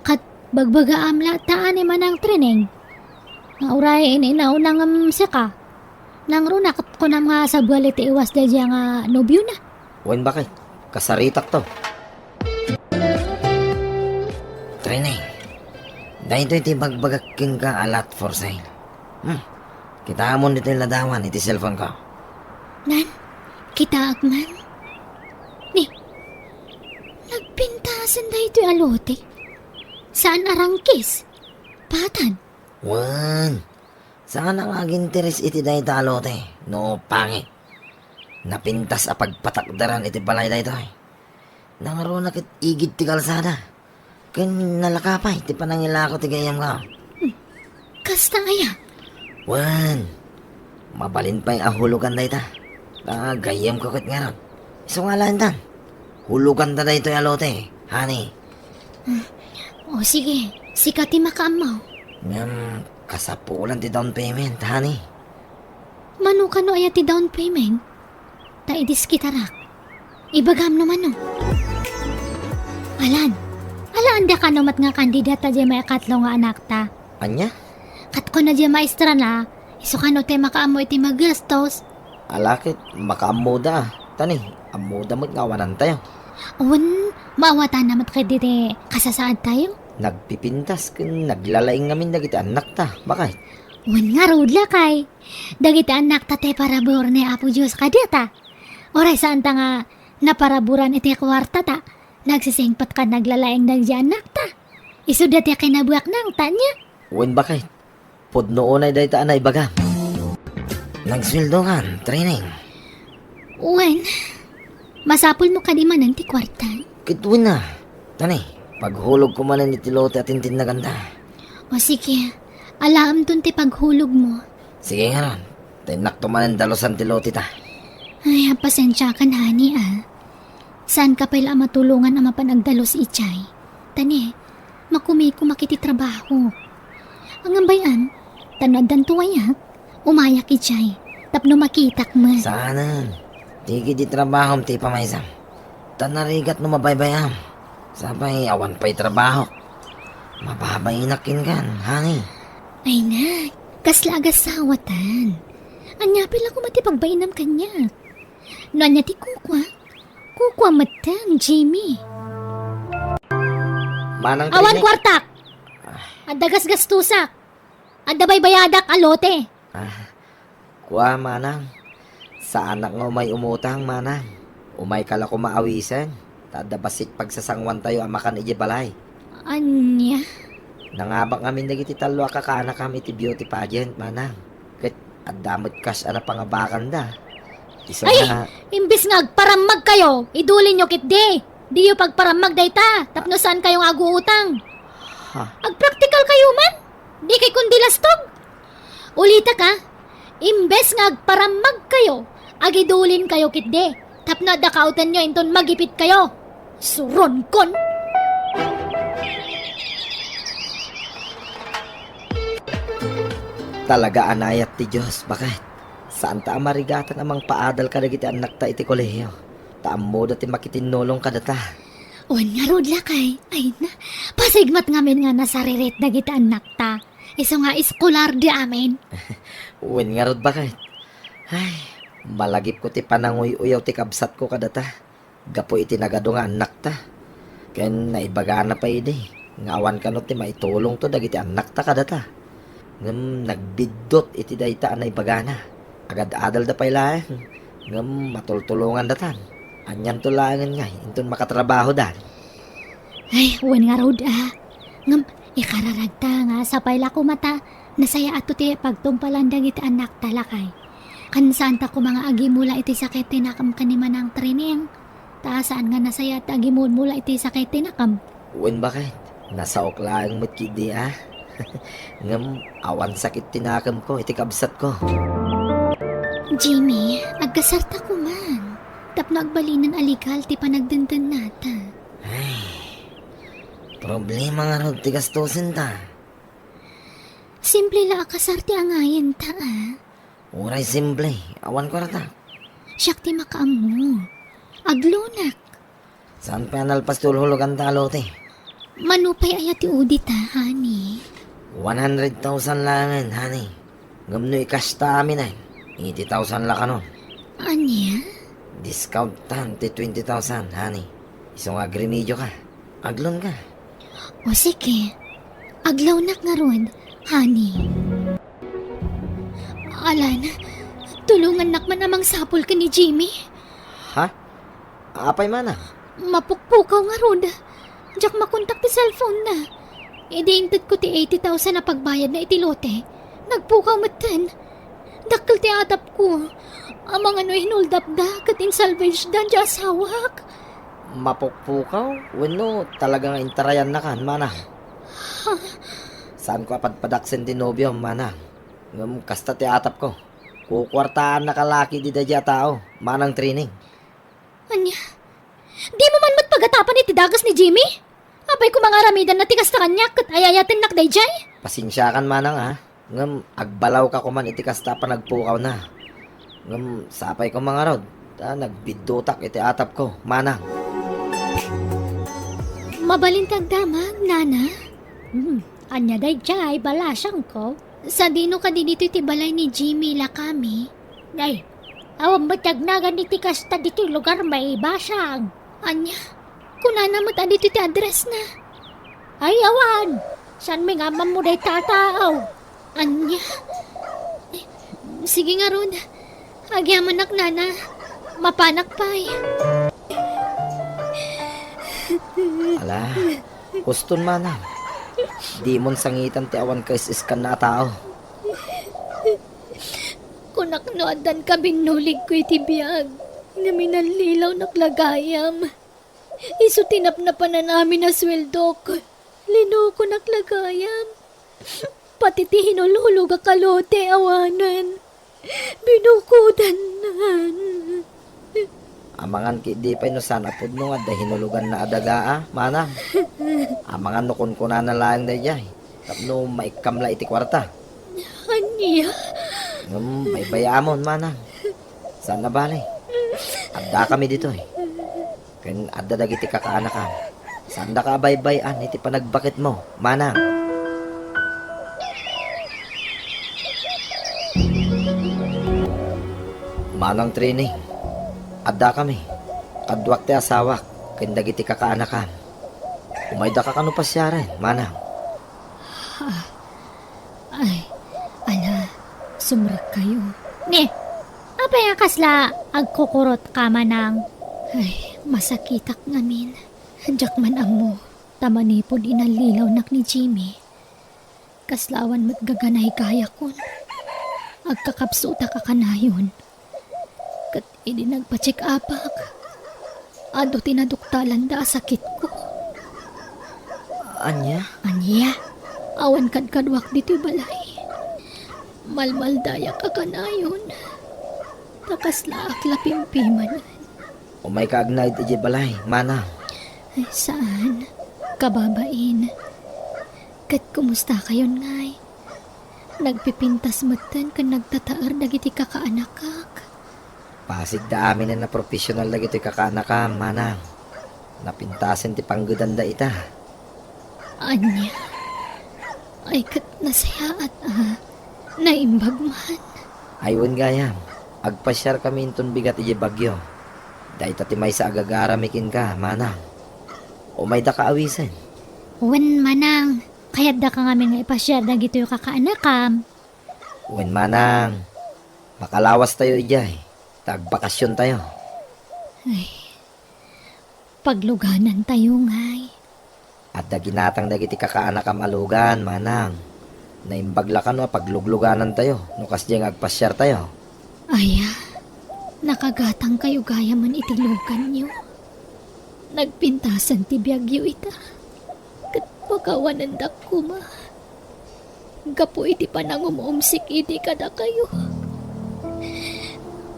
ket bagbagaam latta a ni Manang Trineng. Nga uray in-inauna ngem sika. Nangruna ket kunam nga sabali ti iwas daydiay nga nobiona. Wen, baket, kasaritakto. Trineng, daytoy ti ibagbagak kenka a lot for sale. Hmm. Kitaamon ditoy ladawan iti cellphone ko. Nan, kitaak man. Ni, nagpintasen daytoy a lote. Saan a rangkis. Patan. Wen, saan a nga aginteres iti dayta a lote no pangit. Napintas a pagpatakderan iti balay daytoy. Nangruna ket igid ti kalsada. Ken nalaka pay ti panangilako ti gayyemko. Hmm. Kasta aya? Wen, mabalin pay a hulogan dayta. Ta gayyemko ket ngarud. Isu nga alaentan. Huloganta daytoy a lote, honey. Hmm. O sige, sika ti makaammo. Ngem kasapulan ti down payment, honey. Mano kano aya ti down payment? Ta idiskitarak. Ibagam no mano. Alan, alaanda kano met nga kandidata diay maikatlo nga anakta. Ania? Ket kuna diay maestrana, isu kano ti makaammo iti magastos. Ala ket, makaammoda a. Ta ni, ammoda met nga awanantayo. Wen, maawatanna met ketdi ti kasasaadtayo. Nagpipintas ken naglalaing ngamin dagiti annakta, baket. Wen ngarud, lakay. Dagiti annakta ti parabur ni Apo Dios kadakuada. Uray saanta nga naparaburan iti kuartata, nagsisingpet ken naglalaing dagiti annakta. Isuda ti kinabuaknangta, ania? Wen, baket. Pudno unay dayta a naibagam. Nagsueldokan, Trineng. Wen, masapulmo kadi manen ti kuarta? Ket wen a. Ta ni, paghulogko manen iti lote a tintinnaganta. O sige, alaemton ti paghulogmo. Sige ngarud, ta innakto manen dalusan ti loteta. Ay, pasensiakan, honey, a. Saanka pay la a matulongan a mapan agdalus idiay. Ta ni, makumikumak iti trabaho. Ngem bay-am, ta no addanto wayak, umayak idiay, tapno makitak met. Saanen. Ti igid ti trabahom ti ipamaysam. Ta narigat no mabaybay-am. Sapay awan pay trabahok. Mababainak kenka, honey. Ay, nak, kasla agasawatan. Ania pay la koma ti pagbainam kaniak? No ania ti kukua, kukua metten, Jimmy. Manang Awan Trineng. Kuartak! Ah. Adda gasgastusak. Adda baybayadak a lote. Ah, kua, manang. Saanak nga umay umutang, manang. Umayka la koma awisen. Ta adda bassit pagsasanguantayo a makan idiay balay. Ania? Nangabak ngamin dagiti tallo a kakaanakam iti beauty pageant, manang. Ket adda met cash a napangabakanda. Isu Ay! Nga imbes nga agparammagkayo, idulinyo ketdi. Diyo pagparammag dayta, tapno saankayo nga aguutang. Ha? Agpraktikalkayo man. Dikay kundi lastog. Ulitek a, imbes nga agparammagkayo, agidulinkayo ketdi, tapno adda kaawtenyo inton magipitkayo. Suronkon! Talaga a nayat ti Dios, baket. Saanta a marigatan a mangpaadal kadagiti annakta iti kolehio. Ta ammoda ti makitinnulong kadata. Wen ngarud, lakay. Ay na, pasig met ngamin nga nasaririt dagiti annakta. Isu nga eskolar di amin. Wen ngarud, baket. Ay, malagipko ti pananguy-uyaw ti kabsatko kadata gapu iti nagadu nga annakta. Ken naibagana pay idi nga awan kano ti maitulongto dagiti annakta kadata. Ngem nagbiddut iti dayta a naibagana. Agad-adalda pay laeng, ngem matultulongandatan. Anianto laengen ngay inton makatrabahodan? Ay, wen ngarud a. Ngem ikararagta nga sapay la koma ta nasayaatto ti pagtungpalan dagiti annakta, lakay. Ken saanta koma nga agimula iti sakit ti nakem ken ni Manang Trining. Ta saan nga nasayaat ti agimulmula iti sakit ti nakem? Wen, baket. Nasaok laeng met ketdi a. Ngem awan sakit ti nakemko iti kabsatko. Jimmy, agkasarta koman. Tapno agbalinen a legal ti panagdendennata. Ay, problema ngarud ti gastosenta. Simple la a kasar ti angayenta a. Uray simple, awan kuarta. Siak ti makaammo. Aglonak. Saan pay a nalpas ti hulhuloganta a lote? Mano pay aya ti udita, honey? One hundred thousand laengen, honey. Ngem no i-cash ta aminen, eighty thousand la kanon. Ania? Discount tan ti twenty thousand, honey. Isu nga agremedioka. Aglonka. O sige. Aglawnak ngarud, honey. Alan, tulongannak man a mangsapul ken ni Jimmy. Ha? Apay mana? Mapukpukaw ngarud. Diak makontak ti cellphone na. Idi intedko ti eighty thousand a pagbayadna iti lote, nagpukaw metten. Dakkel ti atapko. Amangan no hinuldapda ket insalvageda diay asawak. Mapukpukaw? Wenno talaga nga intarayannakan, manang? Ha? Saanko a padpadaksen ti nobiom, manang. Ngem kasta ti atapko. Kukuartaannaka la ketdi daydiay a tao, manang Trining. Ania? Dimo man met pagatapan iti dagus ni Jimmy? Apay koma nga aramidenna ti kasta kaniak ket ay-ayatennak daydiay? Pasensiakan manang a, ngem agbalawka koman iti kasta a panagpukawna. Ngem sapay koma ngarud, ta nagbiddutak iti atapko, manang. Mabalin ti agdamag, nana? Hmm, ania daydiay, balasangko? Sadino kadi ditoy ti balay ni Jimmy, lakami? Ay, awan met ti agnagan iti kasta ditoy lugar, maibasang. Ania? Kunana met a ditoy ti address na. Ay, awan. Saan mi nga ammo dayta a tao? Ania? Sige ngarud. Agyamanak, nana. Mapanak pay. Ala, uston manang. Dimon sangitan ti awan kaisiskanna a tao. Kunak no addan kabinnuligko iti biag, ngem inallilawnak la gayam. Isu ti napnapanan amin a sueldok. Linukonak la gayam. Pati ti hinulhulogak a lote awanen. Binukodannan. Amangan ketdi pay no saan a pudno nga adda hinuloganna a daga a, manang. Amangan no kunkunana laeng daydiay tapno maikkam la iti kuarta. Ania? Ngem baybay-amon, manang. Saan a bale. Addakami ditoy. Ken adda dagiti kakaanakam. Saandaka a baybay-an iti panagbaketmo, manang. Manang Trining, addakami. Kaduak ti asawak ken dagiti kakaanakam. Umaydaka kano pasiaren, manang? Ah, ay, ala, sumrekkayo. Ne, apay a kasla agkukurotka, manang? Ay, masakitak ngamin. Diak man ammo, ta manipud inallilawnak ni Jimmy, kasla awan met gaganay gayakon. Agkakapsutak a kanayon. Ket idi nagpa-check-upak, adu ti naduktalanda a sakitko. Ania? Ania? Awan kadkaduak ditoy balay. Malmaldayak a kanayon. Ta kaslaak la pimpimanen. Umayka agnaed idiay balay, manang. Ay, saan? Kababain. Ket kumustakayon ngay? Nagpipintas metten ken nagtataer dagiti kakaanakak. Pasigda aminen a profesional dagitoy kakaanakam, manang. Napintasen ti panggedanda ita. Ania? Ay, ket nasayaat a naimbag man. Ay, wen gayam, agpasiarkami inton bigat idiay Baguio. Dayta ti maysa a gagarami kenka, manang. Umaydaka awisen. Wen, manang, kayatdaka ngamin nga ipasiar dagitoy kakaanakam. Wen, manang, makalawastayo idiay, ta agbakasiontayo. Ay, pagluganantayo ngay. Adda ginatang dagiti kakaanakam a lugan, manang. Naimbag la kano a paglugluganantayo no kasdiay nga agpasiartayo. Aya, nakagatangkayo gayamen iti luganyo. Nagpintasen ti biagyo ita, ket pakawanendak koma. Gapu iti panangum-umsik idi kadakayo,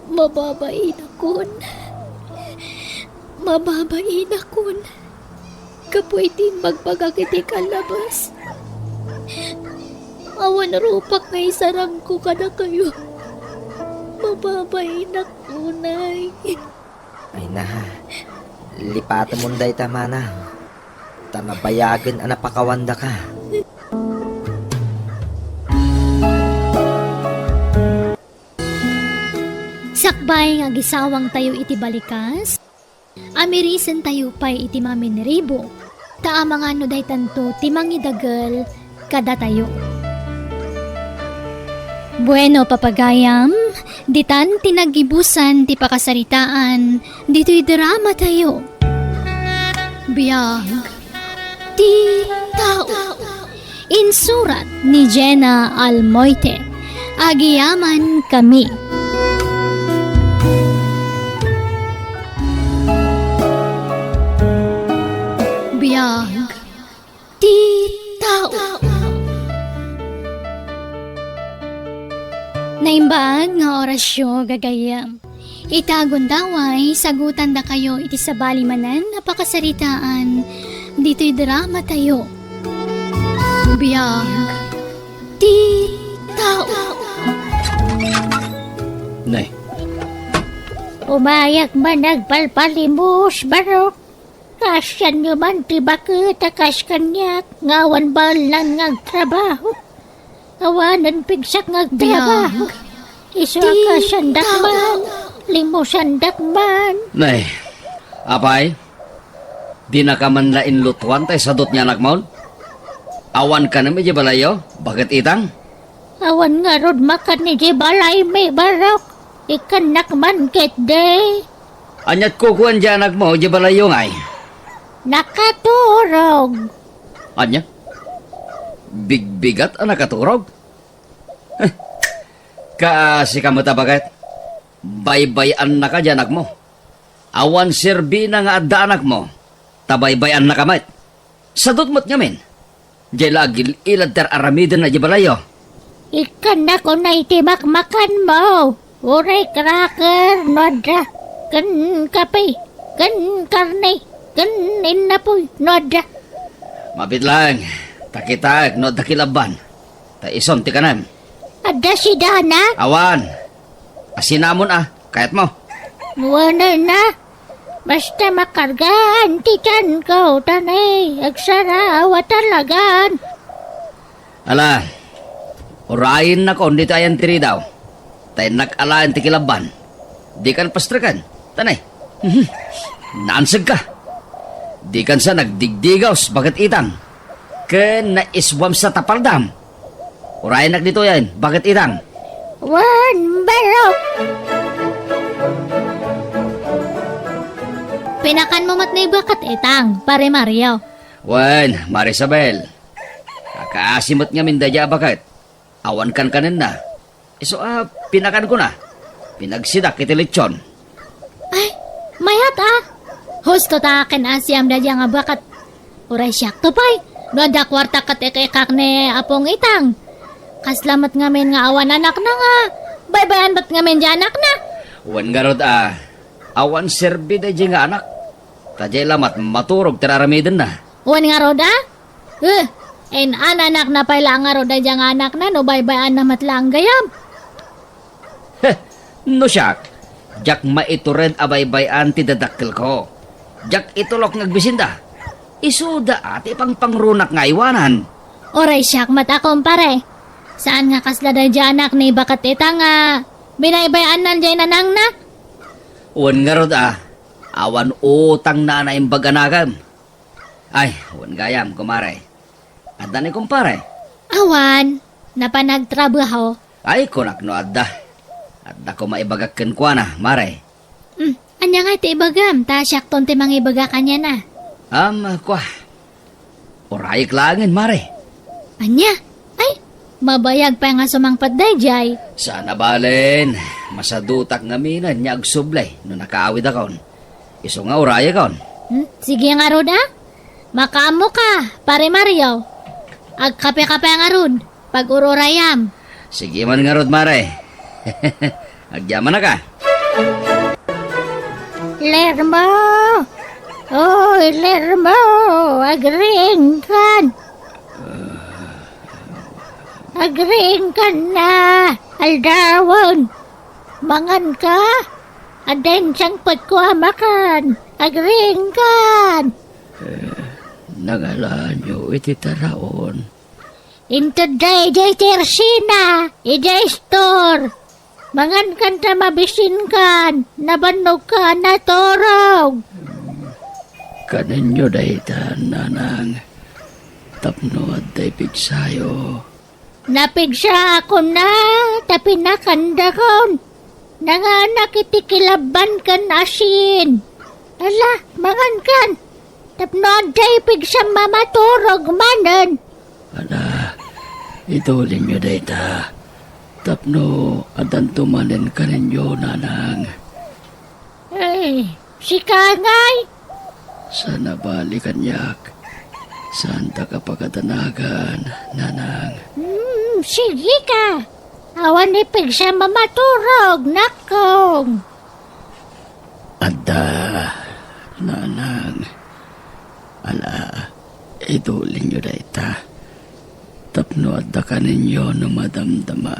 mababainakon. Mababainakon. Gapu iti imbagbaga iti kallabas. Awan rupak nga isarangko kadakayo. Mababainak unay. Ay na, lipatemon dayta, manang, ta nabayagen a napakawandaka. Sakbay nga agisawangtayo iti balikas, amirisentayo pay iti maminribo, ta amangan no daytanto ti mangidagel kadatayo. Bueno, papagayam, ditan ti naggibusan ti pakasaritaan ditoy dramatayo. Biag ti tao. Insurat ni Jenna Almoite. Agyamankami. Biag ti tao. Naimbag nga orasyo, gagayyem. Ita gundaway, sagutandakayo iti sabali manen a pakasaritaan ditoy dramatayo. Biag ti tao. Nay. Umayak man agpalpalimos, Barok. Kaasianyo man ti baket a kas kaniak nga awan baelnan nga agtrabaho. Awanen pigsak nga agtrabaho. Biag. Isu a ti kaasiandak tao. Man, limusandak man. Nay, apay, dinaka man la inlutuan tay sadut nga anakmon? Awan kanem idiay balayyo, baket itang? Awan ngarud makan idiay balaymi, Barok. Ikkannak man ketdi. Aniat kukuan diay anakmo idiay balayyo ngay? Nakaturog. Ania? Bigbigat a nakaturog? Heh, kaasika met a baket. Baybay-annaka diay anakmo. Awan serbina nga adda anakmo, ta baybay-annaka met. Sadut met ngamin. Diay la agil-ilad ti ar-aramidenna idiay balayyo. Ikkannak unay ti makmakanmo. Uray cracker no adda, ken kape, ken karne, ken innapoy no adda. Mabit laeng, ta kitaek no adda kilabban, ta isun ti kanem. Adda sidana? Awan. Asinamon a, kayatmo? Wen a. Basta makargaan ti tianko, ta nay, agsarawa talagan. Ala, urayennakon ditoy ayan ti ridaw, ta innak alaen ti kilabban. Dikan pastreken, ta nay, mhm, naansegka. Dikan sa nagdigdigaws, baket itang. Ken naiswam sa tapaldam. Urayennak ditoyen, baket itang. Wen, Barok. Pinakanmo met ni baket itang, Pare Mario. Wen, Mare Isabel. Kakaasi met ngamin daydiay a baket. Awan kankanenna. Isu a pinakankona. Pinagsidak iti lechon. Ay, mayat a. Husto ta ken-asiam daydiay nga baket. Uray siakto pay. No adda kuarta ket ik-ikkak ni Apong Itang. Kasla met ngamin nga awan anakna nga baybay-an met ngamin diay anakna. Wen ngarud a, awan serbi daydiay nga anak. Ta diay la met maturog ti ar-aramidenna. Wen ngarud a? Eh, in-ananakna pay la ngarud daydiay nga anakna no baybay-anna met laeng gayam. Heh, no siak, Diak maitured a baybay-an ti dadakkelko. Diak itulok nga agbisinda. Isuda a ti pangpangrunak nga aywanan. Uray siak met a, kumpare. Saan nga kasla daydiay anak ni baket ita nga binaybay-annan diay nanangna? Wen ngarud a, awan utangna a naimbag a nakem. Ay, wen gayam, kumare. Adda ni kumpare? Awan, napan nagtrabaho. Ay, kunak no adda. Adda koma ibagak kenkuana, mare. Hmm, ania ngay ti ibagam, ta siakton ti mangibaga kaniana. Am, kua. Urayek laengen, mare. Ania? Ay, mabayag pay nga sumangpet daydiay. Saan a balen, masadutak ngaminen nga agsubli no nakaawidakon. Isu nga urayekon. Hmm, sige ngarud a. Makaammoka, Pare Mario. Agkape-kape ngarud, pag-ururayam. Sige man ngarud, mare. Agyamanaka. Lermo! Oy, Lermo! Agriingkan! Agriingkan na! Aldawen! Manganka? Adda insangpetko a makan. Agriingkan. Eh, nangalaanyo iti taraon? Inted daydiay ti ersina, idiay istor. Mangankan ta mabisinkan, nabannogka a naturog. Kanenyo dayta, nanang, tapno adda ipigsayo. Napigsaakon a, ta pinakandakon. Nanganak iti kilabban ken asin. Ala, mangankan. Tapno adda ipigsam a maturog manen. Ala, itulinyo dayta. Tapno addanto manen kanenyo, nanang. Ay, sika ngay? Saan a bali kaniak. Saanta ka pakadanagan, nanang. Hmm, sige ka. Awan ipigsam a maturog, nakong. Adda, nanang. Ala, itulinyo dayta. Tapno adda kanenyo no madamdama.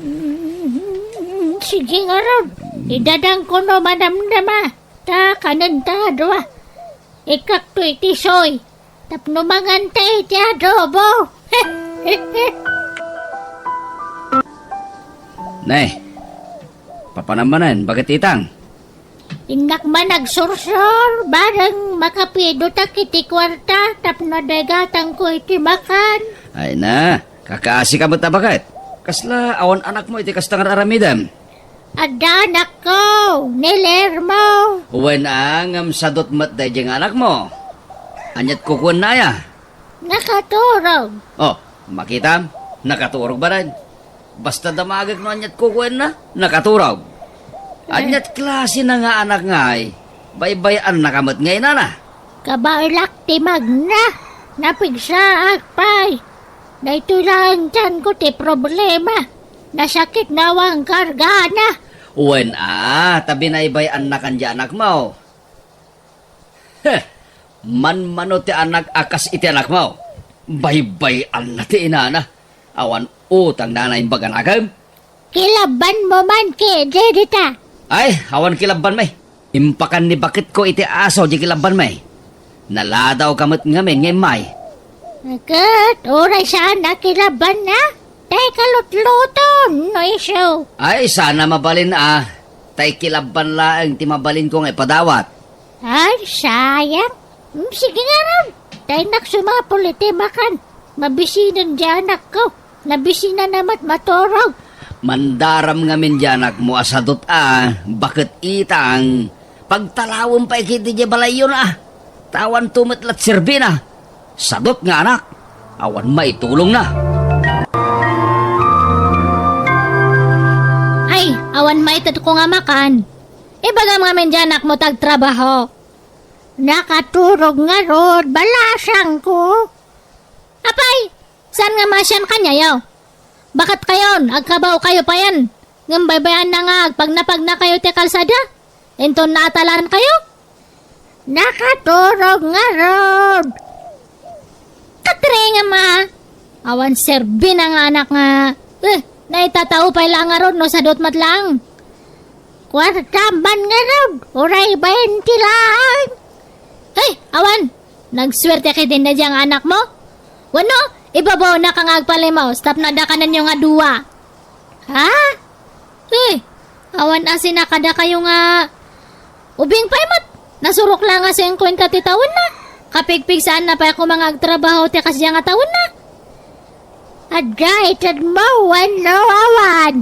Mm, sige ngarud. Idadangko no madamdama. Ta kanen ta dua. Ikkakto iti soy. Tapno manganta iti adobo. Ne, papanam manen, baket itang? Innak man agsursur, bareng makapidotak iti kuarta tapno adda igatangko iti makan. Ay na, kakaasi ka met a baket. Kasla awan anakmo iti kasta nga ar-aramidem? Adda anakko, ni Lermo. Wen a, ngem sadut met daydiay nga anakmo. Aniat kukuenna aya? Nakaturog. Oh, makitam, nakaturog manen. Basta damagek no aniat kukuenna, nakaturog. Ay. Aniat klasina nga anak ngay, baybay-annaka met nga inana. Kabaelak ti magna, napigsaak pay. Daytoy laeng tianko ti problema. Nasakit no awan kargana. Wen a, ta binaybay-annakan diay anakmo. Heh! Manmano ti anak a kas iti anakmo. Baybay-anna ti inana. Awan utangna a naimbag a nakem. Kilabbanmo man ketdi dita. Ay, awan kilabbanmi. Impakan ni baketko iti aso diay kilabbanmi. Naladawka met ngamin nga immay. Ket uray saan a kilabbanna, tay kalutluton no isu. Ay, saan a mabalin a, tay kilabban laeng ti mabalinko nga ipadawat. Ay, sayang. Mm, sige ngarud. Tay nak sumapul iti makan. Mabisinen diay anakko. Nabisinanna met maturog. Mandaram ngamin diay anakmo a sadut a, baket itang. Pagtalawem pay ketdi diay balayyon a. Ta awanto met la ti serbina. Sadut nga anak. Awan maitulongna. Ay, awan maitedko nga makan. Ibagam ngamin diay anakmo ta agtrabaho. Nakaturog ngarud, balasangko. Apay, saan nga maasian kaniayo? Baket kayon, agkabaokayo payen. Ngem baybay-anna nga agpagnapagnakayo ti kalsada. Inton naatalankayo. Nakaturog ngarud. Katri nga ma. Awan serbina nga anak nga. Eh, naitatao pay la ngarud no sadut met laeng. Kuarta man ngarud, uray baynte laeng. Ay, awan! Nagsuerte ka din na diyang anak mo? Wano, ibabaw na ka nga agpalimos, tapno adda kanenyo nga dua. Ha? Eh, awan a sinakada kayo nga ubing pay met. Nasurok la nga singkuenta ti tawenna. Kapigpigsaanna pay a koma nga agtrabaho ti kasdiay nga tawenna. Adda itedmo wenno awan?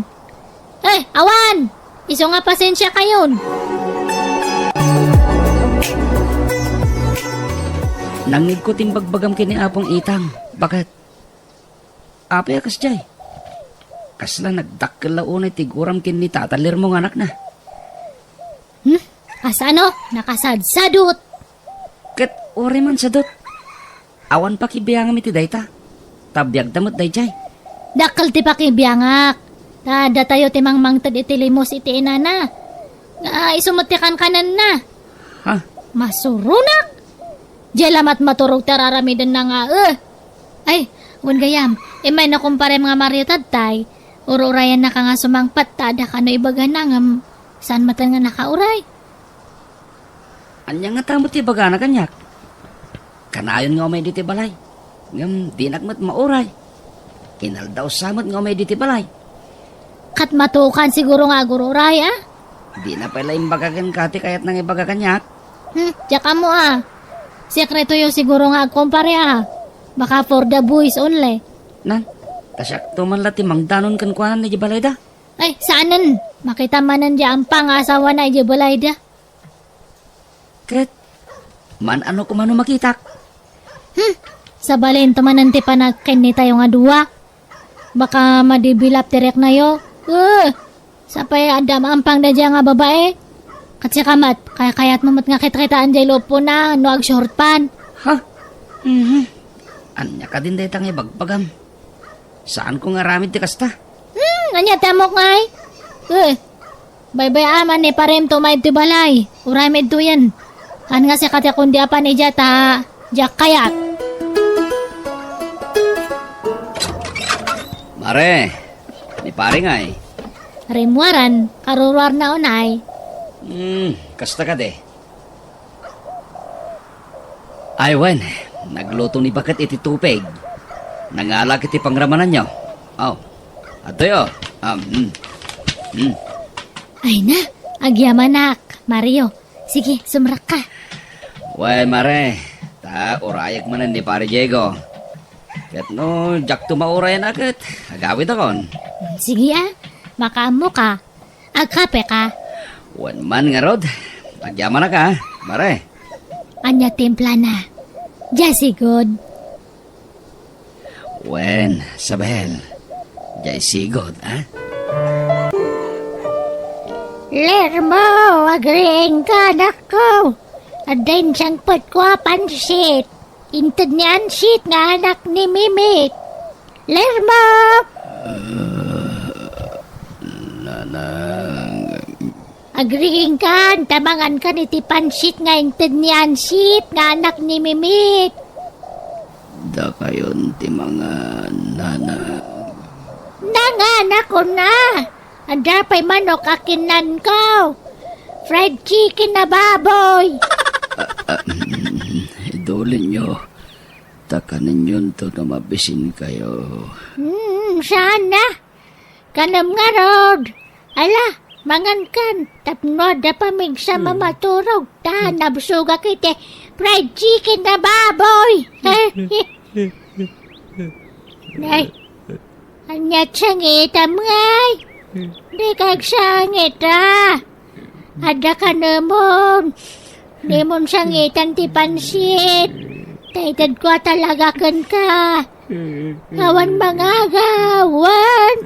Eh, awan! Isu nga pasensia kayon. Nangngegko ti imbagbagam ken ni Apong Itang. Baket? Apay a kasdiay? Kasla nagdakkel la unay ti guram ken ni Tata Lermo nga anakna. Hmm? Kasano? Nakasadsadot! Ket uray man sadot. Awan pakibiangam iti dayta. Ta biagda met daydiay. Dakkel ti pakibiangak. Ta datayo ti mangmangted iti limos iti inana. Nga isu met ti kankanenna. Ha? Masuronak! Diay la met maturog ti ar-aramidenna nga, eh. Ay, wen gayam, immay na kumparem nga Mario tadtay, ur-urayanna ka nga sumangpet ta adda kano ibagana ngem saan met nga nakauray. Ania ngata met ti ibagana kaniak? Kanayon nga umay ditoy balay, ngem dinak met mauray. Inaldaw sa met nga umay ditoy balay. Ket matukan siguro nga agur-uray, a? Dina pay la imbaga kenka ti kayatna nga ibaga kaniak. Hmm, diak ammo, a. Sekretoyo siguro nga agkumpare, a. Baka for the boys only. Nan, ta siakto man la ti mangdanon kenkuana idiay balayda. Ay, saanen. Makita manen diay ampa nga asawana idiay balayda. Ket, maan-ano koma no makitak? Hmm, sabalento manen ti panagkennitayo nga dua. Baka madibilap ti reknayo. Eh, sapay adda maampang daydiay nga babae. Ket sika met, kayatmo met nga kitkitaan diay lupona no agshort pant. Ha? Mhm. Ania kadin dayta nga ibagbagam? Saanko nga aramid ti kasta. Hmm, ania ti ammok ngay? Eh, Baybay-am a ni parem ti umay iti balay. Uray met duyen. Haan nga sika ti kundi apan idiay ta diak kayat. Mare, ni pare ngay. Rimmuaran, karuruarna unay. Hmm, kasta kadi. Ay wen, nagluto ni Baket iti tupig. Nangalak iti pangramananyo. Aw, adtoy, o. Ah, mm. Mm. Ay na, agyamanak, Mario. Sige, sumrekka. Wen, mare, ta urayek manen ni Pare Diego. Ket no diakto maurayan a ket, agawidakon. Sige a, makaammoka. Agkapeka? Wen man ngarud. Agyamanak a, mare. Ania timplana? Diay sigud. Wen, Sabel. Diay sigud, a? Lermo, agriingka, anakko. Adda insangpetko a pansit. Inted ni Ansit nga anak ni Mimit. Lermo! Ah, nanang. Agriingkan, ta mangankan iti pansit nga inted ni Ansit nga anak ni Mimit. Dakayon ti mangan, nanang. Nanganakon a! Adda pay manok a kinnanko. Fried chicken a baboy. Ah, ah, mm, idulinyo. Ta kanenyonto no mabisinkayo. Hmm, saan a? Kanem ngarud. Ala, mangankan. Tapno adda pamigsa a maturog. Ta nabsogak iti fried chicken a baboy. Ay, Ania ti sangitam ngay? Dika agsangit a. Adda kanemon. Dimon sangitan ti pansit. Ta itedko a talaga kenka. Awan mangagawan.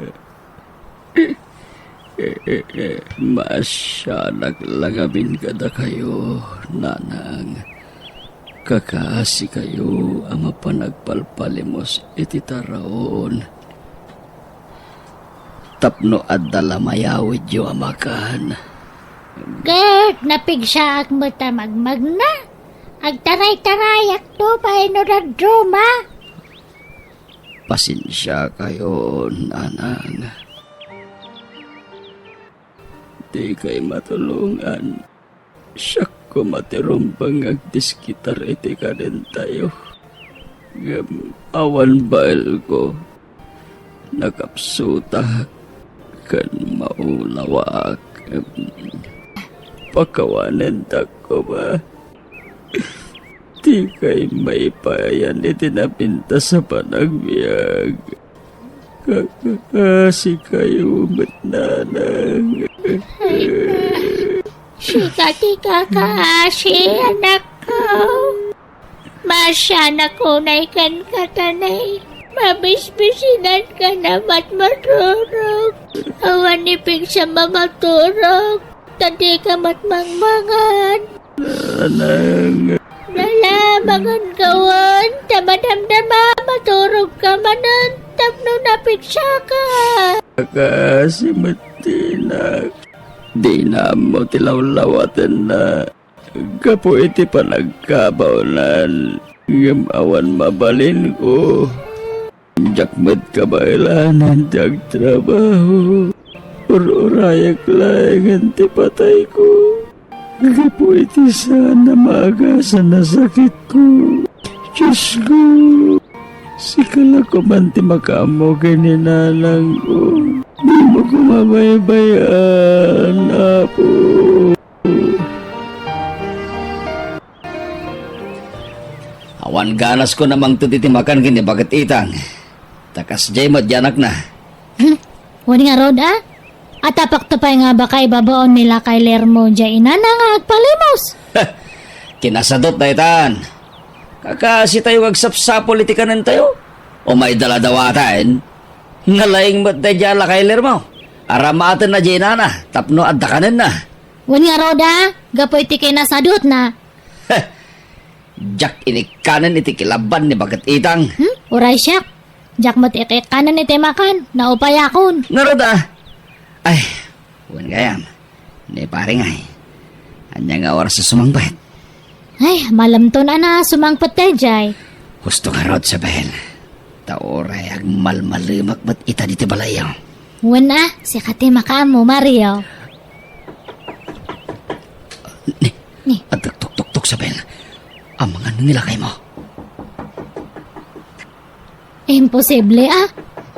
Maasianak la ngamin kadakayo, nanang. Kakasikayo a mapan agpalpalimos iti taraon. Tapno adda la mayawidyo a makan. Ket napigsaak met a magmagna. Agtaraytarayakto pay no dadduma. Pasensiakayo, nanang. Dikay matulongan. Siak koma ti rumbeng nga agdiskitar iti kanentayo. Ngem awan baelko. Nakapsutak ken maulawak. Pakawanentak koma. Dikay maipayan iti napintas a panagbiag. Kakasikayo met, nanang. Sika ti kakaasi, anakko. Maasianak unay kenka, ta nay, mabisbisinanka na met maturog. Awan ni pigsa a maturog, ta dika met mangmangan. Nanang. Nalamangan kawan, ta madamdama, maturog ka manen, tapno napigsaka. Kakasi met ti inak. Dina ammo ti lawlawatenna gapu iti panagkabawnan, ngem awan mabalinko. Diak met kabaelanan ti agtrabaho. Ur-urayek laengen ti patayko. Gapu iti saan a maagasan a sakitko. Diosko, sika la koman ti makaammo ken ni nanangko. Dimo koma baybay-an, Apo. Awan ganasko a mangted iti makan ken ni baket itang. Ta kasdiay met diay anakna. Hmm? Wen ngarud, a? Atapakto pay nga baka ibabaon ni Lakay Lermo diay inana nga agpalimos. Kinasadut daytan. Kakasitayo nga agsapsapul iti kanentayo. Umay daladawaten. Nalaing met daydiay a Lakay Lermo. Aramatenna diay inana tapno adda kanenna. Wen ngarud, a? Gapu iti kinasadutna. Diak inikkanen iti kilaban ni baket itang. Hmm? Uray siak. Diak met ikikkanen iti makan. Naupayakon. Ngarud, a? Ay, wen gayam. Ni pare ngay. Ania nga oras a sumangpet? Ay, malemton a sumangpet daydiay. Husto ngarud, Isabel. Ta uray agmalmalemak met ita ditoy balayyo. Wen a, sika ti makaammo, Mario. Ni, ni. Adda tuktuktok, Isabel. Amangan ni lakaymo. Imposible, a.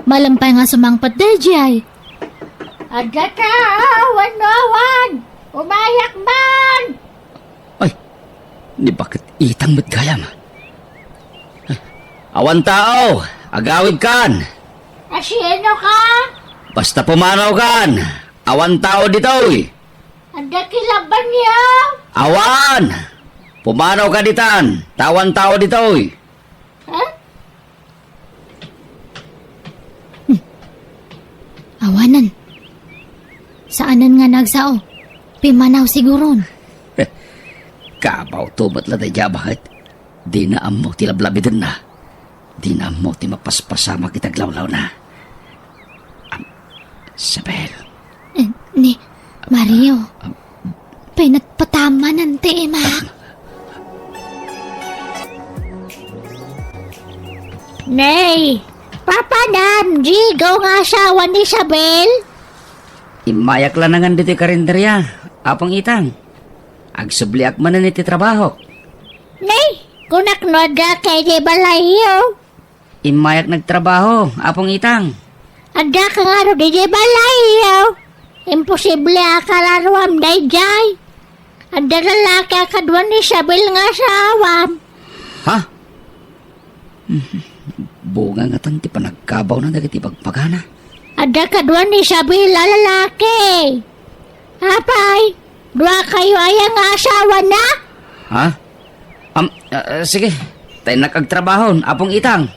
Malem pay nga sumangpet daydiay. Adda tao wenno awan? Umayak man! Ay, ni baket itang met gayam. Awan tao, agawidkan. A, sino ka? Basta pumanawkan, awan tao ditoy. Adda kilabanyo? Awan! Pumanawka ditan, ta awan tao ditoy. Ha? Hmm. Awanen. Saanen nga nagsao. Pimmanaw siguron. Kabawto met la daydiay a baket. Dina ammo ti lablabidenna. Dina ammo ti mapaspasamak iti aglawlawna. Am, Isabel. Eh, ni, Mario. Am, Pinatpatamanan ti imak. Nay, papanam, Diego nga asawa ni Isabel? Immayak la nangan ditoy karinderia, Apong Itang. Agsubliak manen iti trabahok. Nay, kunak no adda ka idiay balayyo. Immayak nagtrabaho, Apong Itang. Adda ka ngarud idiay balayyo. Imposible a kalaruam daydiay. Adda lalaki a kadua ni Isabel nga asawam. Ha? Bunga ngatan ti panagkabawna dagiti bagbagana. Adda kadua ni Isabel a lalaki. Apay, dua kayo aya nga asawana? Ha? Am, ah, ah, sige. Ta innak agtrabahon, Apong Itang.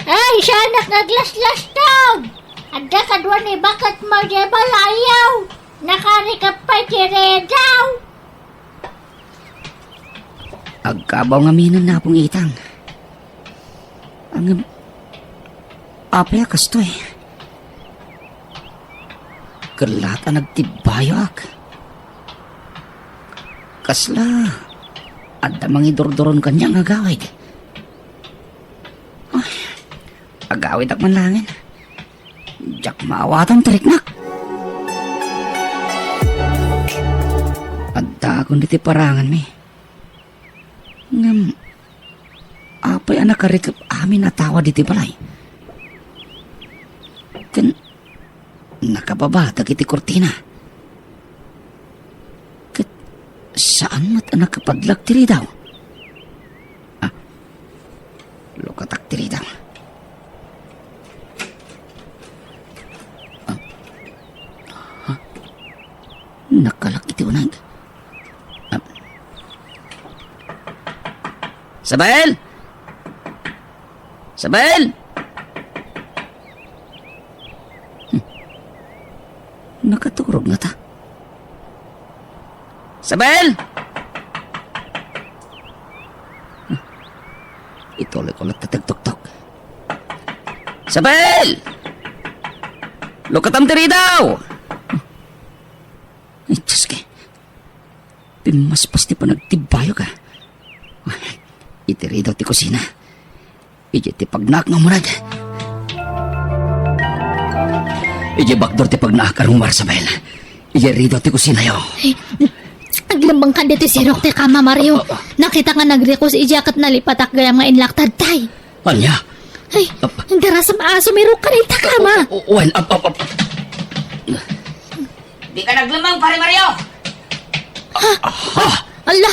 Ay, saanak nga aglaslastog! Adda kadua ni baketmo idiay balayyo. Nakarikep pay ti redaw. Agkabaw ngamin, Apong Itang. Ngem, apay a kastoy? Ket laat a nagtibbayoak. Kasla adda mangidurduron kaniak nga agawid. Ay, agawidak man laengen. Diak maawatan ti riknak. Agon diti paranganmi. Ngem, apay a nakarikep amin a tawa diti balay? Ken nakababa dagiti kurtina. Ket saan met a nakapadlak ti ridaw. Ah, lukatak ti ridaw. Ah, ha? Nakalak iti uneg. Ah. Isabel! Isabel! Hmm. Nakaturog ngata. Isabel! Hmm. Ituloy ko latta ti agtuktok. Isabel! Lukatam ti ridaw! Hmm. Ay, Diyos ko. Pimmaspas ti panagtibayok, a. Iti ridaw ti kusina. Idiay ti pagnaak nga umuneg. Idiay bakdor ti pagnaak a rummuar, Isabel. Idiay ridaw ti kusinayo. Ay, aglemmengkan ditoy sirok ti kama, Mario. Ah, ah, ah. Nakitak nga nagrikus idiay ket nalipatak gayam nga inlaktad tay. Ania? Ay, ap- darasem a sumirok ka dita kama. O, o, wen, ap, ap, ap. Dika naglemmeng, Pare Mario! Ha? Ala!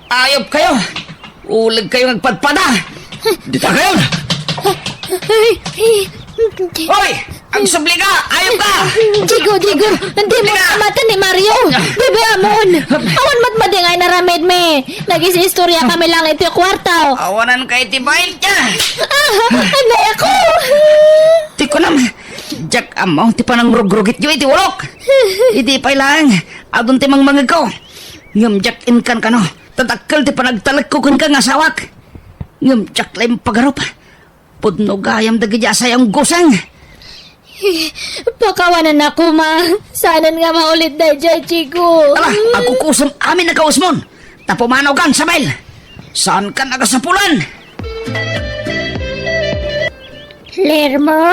Ayop kayo! Uleg kayo nga agpadpada! Dita kayo! Ay, ay, Hoy! Agsubli ka! Ayop ka! Diego, Diego! Hindi mo Dika! Kamatan ni Mario! Bebe Amon! Awan matmadi nga inaramid mi! Nagis-istorya kami lang iti kwarto! Awanan ka iti bail ka! Ah, anay ako! Ti kunam, Diak ammo ti panangrugrugityo iti ulok. Idi pay laeng, adun ti mangmangegko. Ngem diak inkan kano, ta dakkel ti panagtalekko kenka nga asawak. Ngem diak la impagarup. Pudno gayam dagiti asayanguseng. Pakawanan a koma. Saanen nga maulit daydiay, Chico. Ala, agkukusem amin a kausmon. Ta pumanaw kan, Isabel. Saankan a kasapulan. Lermo?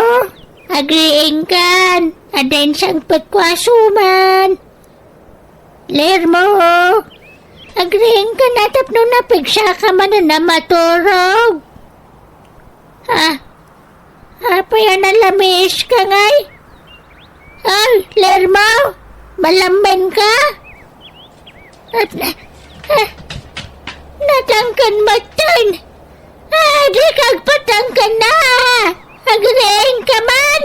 Agriingkan, adda insangpetko a suman. Lermo, agriingkan a tapno napigsaka manen a maturog. Ah, apay a nalamiiska ngay? Ay, Lermo, malammenka? Ah, ah, natangken metten. Ah, dika agpatangken a. Agriingka man.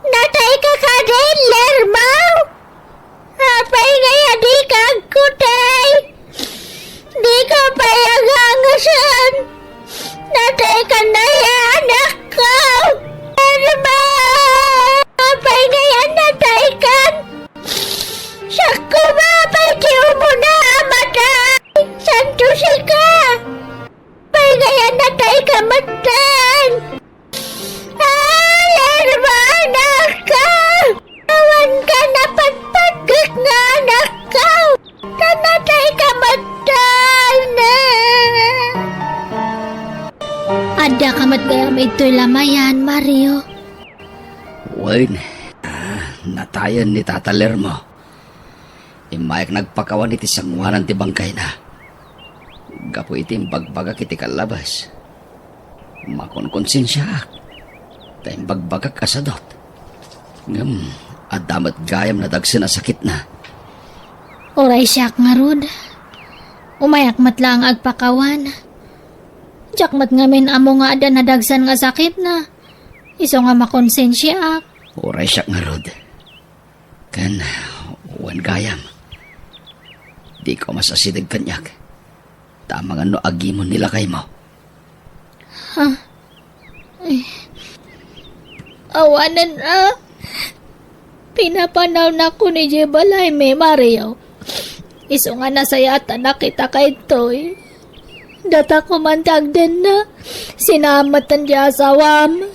Natayka kadi, Lermo? Apay ngay a dika agkutay? Dika pay agangasen. Nataykan a anakko. Lermo! Apay ngay a nataykan? Siak koma pay ti umuna a matay. Santo sika. Apay ngay a natayka metten? Ay, Lermo, anakko! Awan ka napatpatgek nga anakko! Ta natayka metten! Addaka met gayam idtoy lamayan, Mario. Wen, ah, natayen ni Tata Lermo. Immayak nagpakawan iti sangoanan ti bangkayna. Gapu iti imbagbagak iti kallabas, makonkonsensiaak ta imbagbagak a sadut. Ngem adda met gayam nadagsen a sakitna. Uray siak ngarud, umayak met laeng agpakawan. Diak met ngamin ammo nga adda nadagsen nga sakitna, isu nga makonsensiaak. Uray siak ngarud. Ken, wen gayam, dika masasideg kaniak, ta amangan no agimon ni lakaymo. Ha? Eh, awanen a. Pinapanawnakon idiay balaymi, Mario. Isu nga nasayaat a nakitaka ditoy. Data koma ti agdenna. Sinaamatan ti asawam.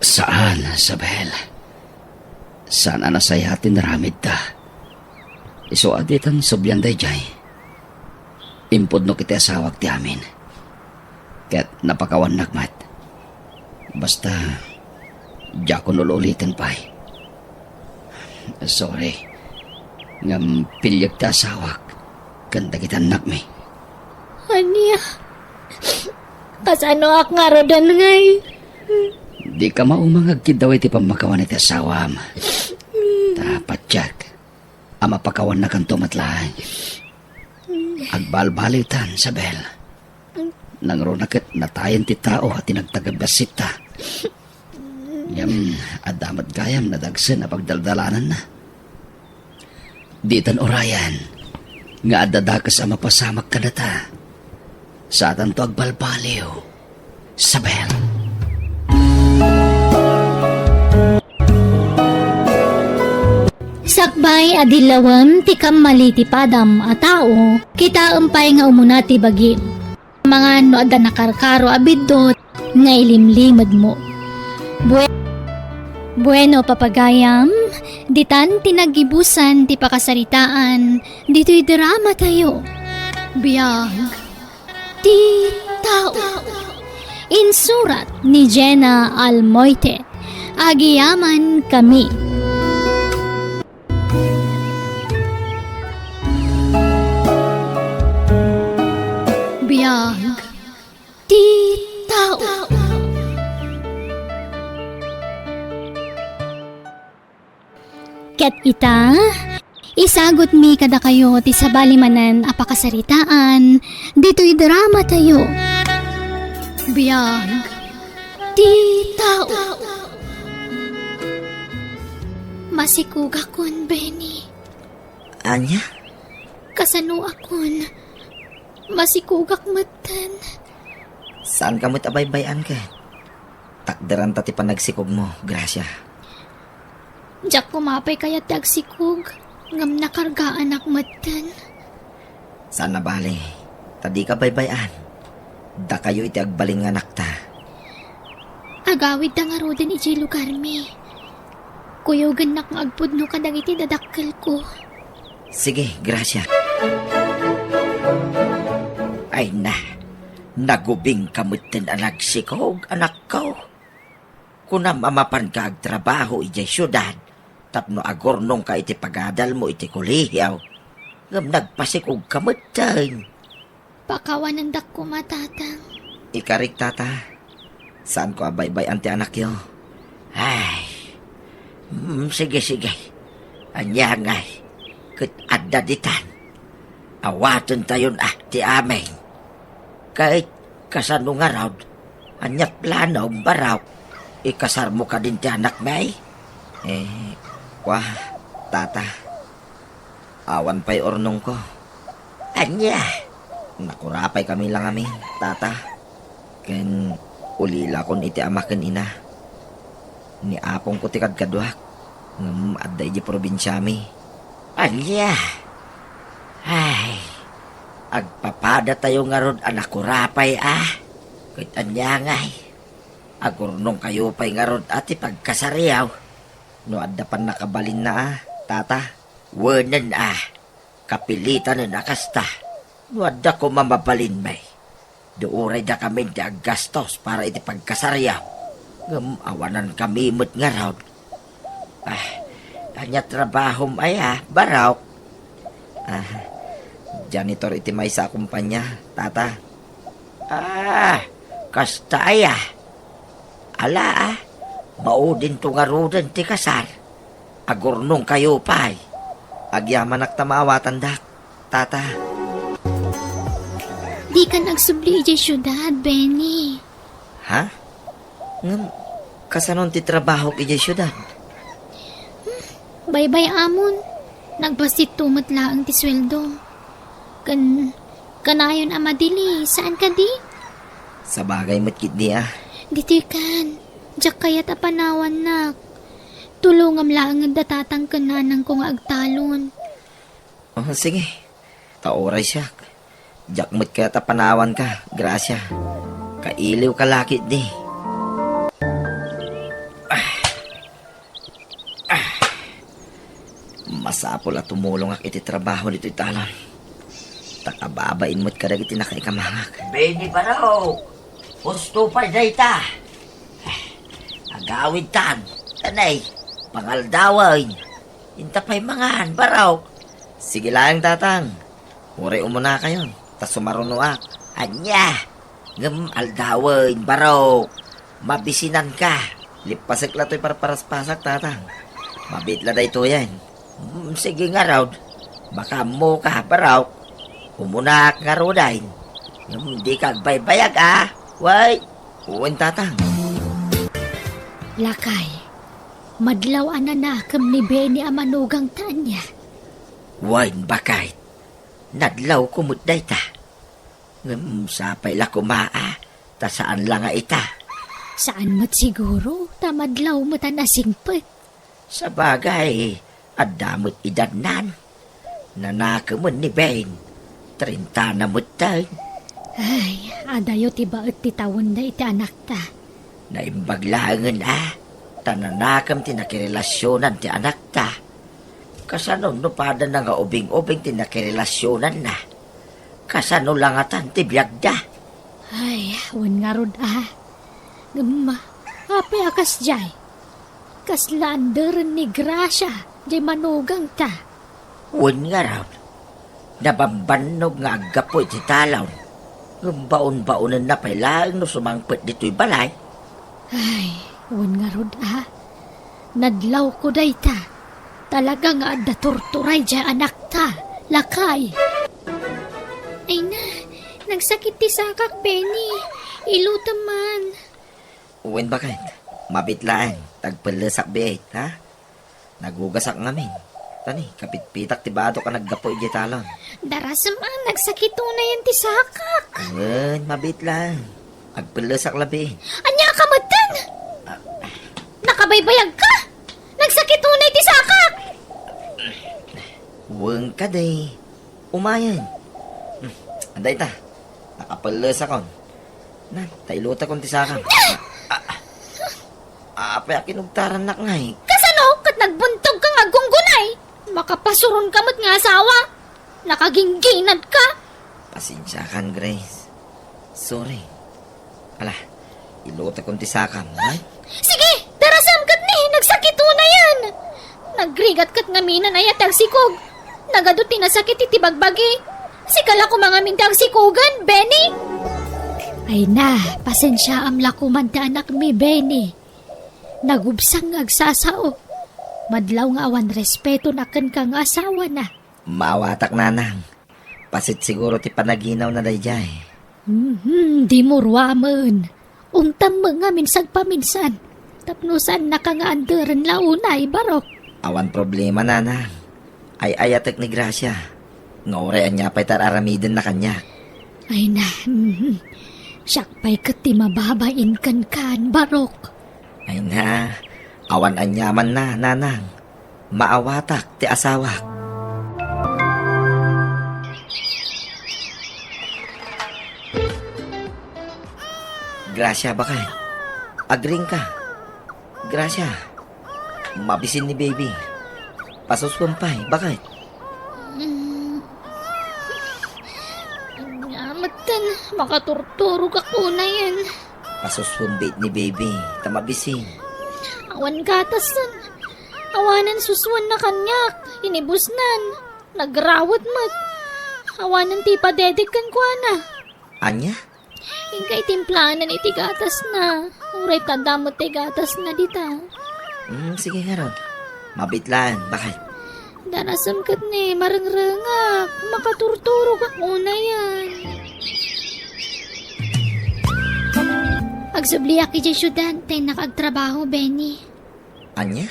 Saan, Isabel. Saan a nasayaat ti naramidta. Isu a ditan sublian daydiay. Impudnok iti asawak ti amin. Ket napakawannak met. Basta, diakon ul-uliten pay. Sorry. Ngem piliek ti asawak ken dagiti annakmi. Ania? Kasanoak ngaruden ngay? Dika mauma nga agkiddaw iti pammakawan iti asawam. Ta patiek a mapakawannakanto met laeng. Agbalbaliwtan, Isabel. Nangruna ket natayen ti tao a tinagtageb bassitta. Ngem adda met gayam nadagsen a pagdaldalananna. Ditan urayan nga adda dakes a mapasamak kadata. Saatanto agbalbaliw, Isabel. Sakbay a dillawem ti kammali ti padam a tao, kitaem pay nga umuna ti bagim. Amangan no adda nakarkaro a biddut nga ilimlimedmo. Bue-, bueno, papagayam, ditan ti naggibusan ti pakasaritaan ditoy drama tayo. Biag ti tao. Insurat ni Jenna Almoite. Agiyaman kami. Biag ti tao. Ket ita, isagutmi kadakayo ti sabali manen a pakasaritaan ditoy drama tayo. Biag ti tao. Masikugakon, Benny. Ania? Kasanoakon? Masikugak metten. Saanka met a baybay-an ket? Takderanta ti panagsikogmo, Gracia. Diak koma pay kayat ti agsikog, ngem nakargaanak metten. Saan a bale, ta dika baybay-an. Dakayo iti agbalin nga anakta. Agawidda ngaruden idiay lugarmi. Kuyogennak nga agpudno kadagiti dadakkelko. Sige, Gracia. Ay na, nagubingka metten a nagsikog, anakko. Kunam a mapanka agtrabaho idiay siudad tapno agurnongka iti pagadalmo iti kolehio, ngem nagpasikogka metten. Pakawanendak koma, Tatang. Ikarik, Tata. Saanko a baybay-an ti anakyo. Ay. Mm, sige, sige. Ania ngay? Ket adda ditan. Awatentayon a ti amin. Ket kasano ngarud? Ania planom, Barok? Ikasarmo kadin ti anakmi? Eh, kua, Tata. Awan pay urnongko. Ania? Nakurapay kami lang amin, Tata. Ken ulilakon iti ama ken ina. Ni apongko ti kadkaduak, ngem adda idiay probinsiami. Ania? Ay, agpapadatayo ngarud a nakurapay a. Ket ania ngay? Agurnongkayo pay ngarud a ti pagkasariaw no adda pannakabalinna a, Tata. Wenen a, kapilitanen a kasta. No adda koma mabalinmi, di uray dakamin ti aggastos para iti pagkasariaw. Ngem awanankami met ngarud. Ah, ania trabahom aya, Barok? Ah, janitor iti maysa a kumpanya, Tata. Ah, kasta aya? Ala, ah, maudinto ngaruden ti kasar. Agurnongkayo pay. Agyamanak ta maawatandak, Tata. Dikan agsubli idiay siudad, Benny. Ha? Ngem, kasanon ti trabahok idiay siudad? Baybay-amon, nagbassit met laeng ti sueldo. Ken, kanayon a madili, saan kadi? Sabagay met ketdi a. Ditoy kan, diak kayat a panawannak. Tulongam laeng da tatang ken nanangko nga agtalon. Oh, sige. Ta uray siak. Diak met kayat a panawanka, Gracia. Kailiwka la ketdi. Ah. Ah. Masapul a tumulongak iti trabaho ditoy talon. Ta kababain met kadagiti nakaikamangak. Benny Barok, husto pay dayta. Agawidtan, anay, pangaldawen. Inta pay mangan, Barok. Sige laeng, Tatang. Uray umunakayon, ta sumarunoak. Ania? Ngem aldawen, barok. Mabisinanka. Lippasek la toy parparaspasak, Tatang. Mabiit la daytoyen. Hmm, sige ngarud. Makaammoka, barok. Umunak ngaruden. Ngem dika agbaybayag, a. Wen? Wen, Tatang. Lakay, madlaw a nanakem ni Benny a manugangta, ania? Wen, baket. Nadlawko met dayta. Ngem sapay la koma a, ta saan la nga ita. Saan met siguro, ta madlaw met a nasingpet. Sabagay, adda met edadnan. Nanakemen ni Ben. Trentana metten. Ay, adayo ti baet ti tawenda iti anakta. Naimbag laengen a, ta nanakem ti nakirelasionan ti anakta. Kasano no padana nga ubing-ubing ti nakirelasionanna? Kasano langatan ti biagda? Ay, wen ngarud a. Ngem, apay a kasdiay? Kasla anderen ni Gracia, jay manugangta. Wen ngarud, nabambannog nga aggapu iti talon, ngem baon-baonenna pay laeng no sumangpet ditoy balay. Ay, wen ngarud a. Nadlawko dayta. Talaga nga adda turturay jay anakta, lakay. Ay na, nagsakit ti sakak, Benny. Ilutem man. Wen, baket. Mabiit laeng, ta agpellesak biit, ha? Nagugasak ngamin. Tani, kapitpitak ti badok a naggapu idiay talon. Darasem a, nagsakit unayen ti sakak. Wen, mabiit laeng. Agpellesak labi. Ania ka metten? Ah. Nakabaybayag ka? Nagsakit unay ti sakak. Wen kadi. Umayen. Hmm, adda ita. Nakapellesakon. Nan, ta ilutekon ti sakam. Ah, ah. Apay a kinugtarannak ngay? Kasano ket nagbuntog ka nga aggunggunay? Makapasuron ka met nga asawa. Nakagingginad ka. Pasensiakan, Grace. Sorry. Ala, ilutekon ti sakam, ha? Sige, darasem ket ni, nagsakit unayen. Nagrigat ket ngamin aya ti agsikog. Nagadu ti nasakit iti bagbagi. Sika la koma ngamin ti agsikogen, Benny. Ay na, pasensiaam la koman ti anakmi, Benny. Nagubsang nga agsasao. Madlaw nga awan respeto na kenka nga asawana. Maawatak, nanang. Paset siguro ti panaginawna daydiay. Mhm, dimo ruamen. Ungtam met ngamin sagpaminsan. Tapno saannaka nga anderen la unay, barok. Awan problema, nanang. Ay-ayatek ni Gracia. Nga uray ania pay ti ar-aramidenna kaniak. Ay na, mhm. Siak pay ket ti mababain kenkan, barok. Ay na, awan aniamanna, nanang. Maawatak ti asawak. Gracia, baket. Agringka. Gracia. Mabisin ni baby. Pasuswen pay, baket. Mm. Ania metten, makaturturogak unayen. Pasuswen biit ni baby, ta mabisin. Awan gatasen. Awanen suswenna kaniak, inibusnan. Nagrawet met. Awanen ti ipadedek kenkuana. Ania? Inka itimplanan iti gatasna. Uray ta adda met ti gatasna dita. Mm, sige ngarud. Mabiit laeng, baket. Darasem ket ni, marengrengak. Makaturturogak unayen. Agsubliak idiay siudad, ta innak agtrabaho, Benny. Ania?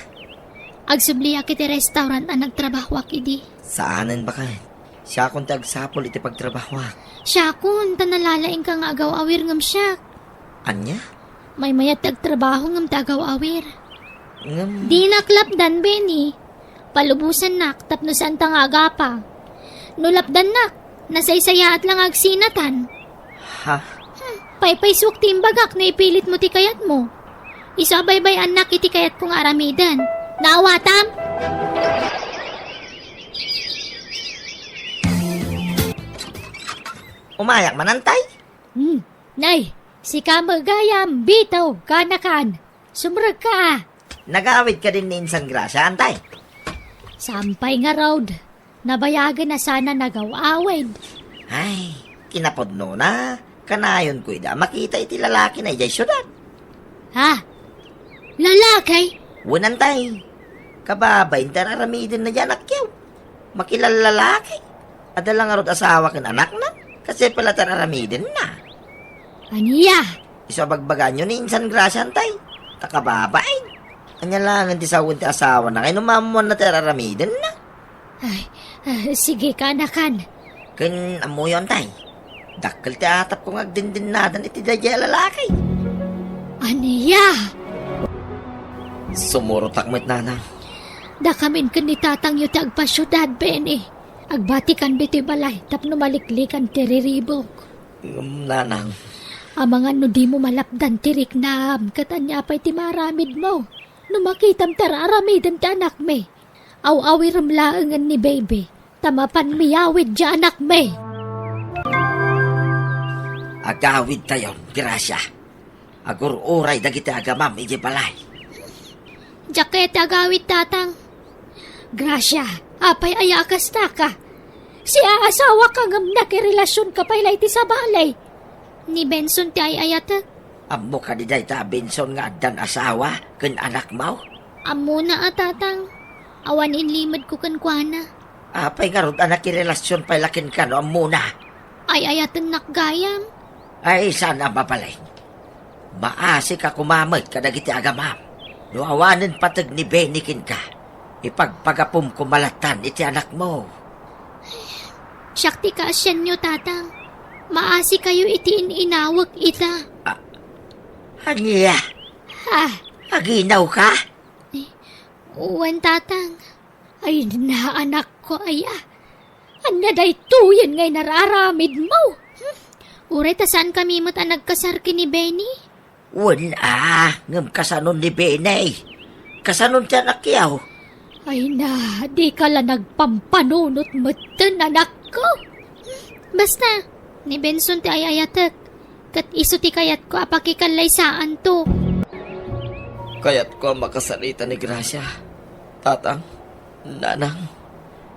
Agsubliak iti restaurant a nagtrabahoak idi. Saanen, baket. Siakon ti agsapul iti pagtrabahoak. Siakon, ta nalalaingka nga agaw-awir ngem siak. Ania? Maymayat ti agtrabaho ngem ti agaw-awir. Ngem dinak lapdan, Benny. Palubosannak tapno saanta nga agapa. No lapdannak, nasaysayaat la nga agsinatan. Ha? Hmm, paypaysuak ti imbagak no ipilitmo ti kayatmo. Isu a baybay-annak iti kayatko nga aramiden. Naawatam? Umayak man, Antay? Hmm. Nay, sika met gayam, bitaw, kanakan. Sumrekka a. Nagaawid kadin ni Insan Gracia, Antay? Saan pay ngarud. Nabayagen a sana nagaw-awid. Ay, kinapudnona, kanayonko ida a makita iti lalakina idiay siudad. Ha? Lalaki? Wen, tay. Kababain ti ar-aramidenna diay anakyo. Makilallalaki. Adda la ngarud asawa ken anakna. Kasdiay pay la ti ar-aramidenna. Ania? Isu a bagbagaanyo ni insan Gracia, tay. Ta kababain. Ania laengen ti sawen ti asawana nga inumammuanna ti ar-aramidenna? Ay, ah, sige ka, anakan. Ken ammoyo, tay. Dakkel ti atapko nga agdindinnadan iti daydiay a lalaki. Ania? Sumurotak met, nanang. Dakamin ken ni tatangyo ti agpasiudad, Benny. Agbatikan ditoy balay tapno maliklikan ti riribuk. Ngem, nanang. Amangan no dimo malapdan ti riknam, ket ania pay ti maaramidmo? No makitam ti ar-aramiden ti anakmi, aw-awirem laengen ni baby, ta mapan miyawid diay anakmi. Agawidtayon, Gracia. Agur-uray dagiti agamam idiay balay. Diak kayat ti agawid, tatang. Gracia, apay aya a kasta ka? Siaasawaka ngem nakirelasionka pay la iti sabali. Ni Benson ti ay-ayatek. Ammo kadi dayta a Benson nga addan asawa ken anakmo? Ammona a, tatang. Awan inlimedko kenkuana. Apay ngarud a nakirelasion pay la kenka no ammona? Ay-ayatennak gayam. Ay, saan a mabalin. Maasika koma met kadagiti agamam. No awanen pateg ni Benny kenka, ipagpagapum koma lattan iti anakmo. Siak ti kaasianyo, tatang. Maasikayo iti in-inawek ita. Ah, ania? Ha? Aginawka? Eh, wen, tatang. Ay, naanakko aya. Ania daytoyen nga inar-aramidmo? Hmm? Uray ta saankami met a nagkasar ken ni Benny? Wen a, ngem kasano ni Benny? Kasano ti anakyo? Ay na, dika la nagpampanunot metten, anakko. Basta, ni Benson ti ay-ayatek, ket isu ti kayatko a pakikallaysaanto. Kayatko a makasarita ni Gracia, tatang, nanang.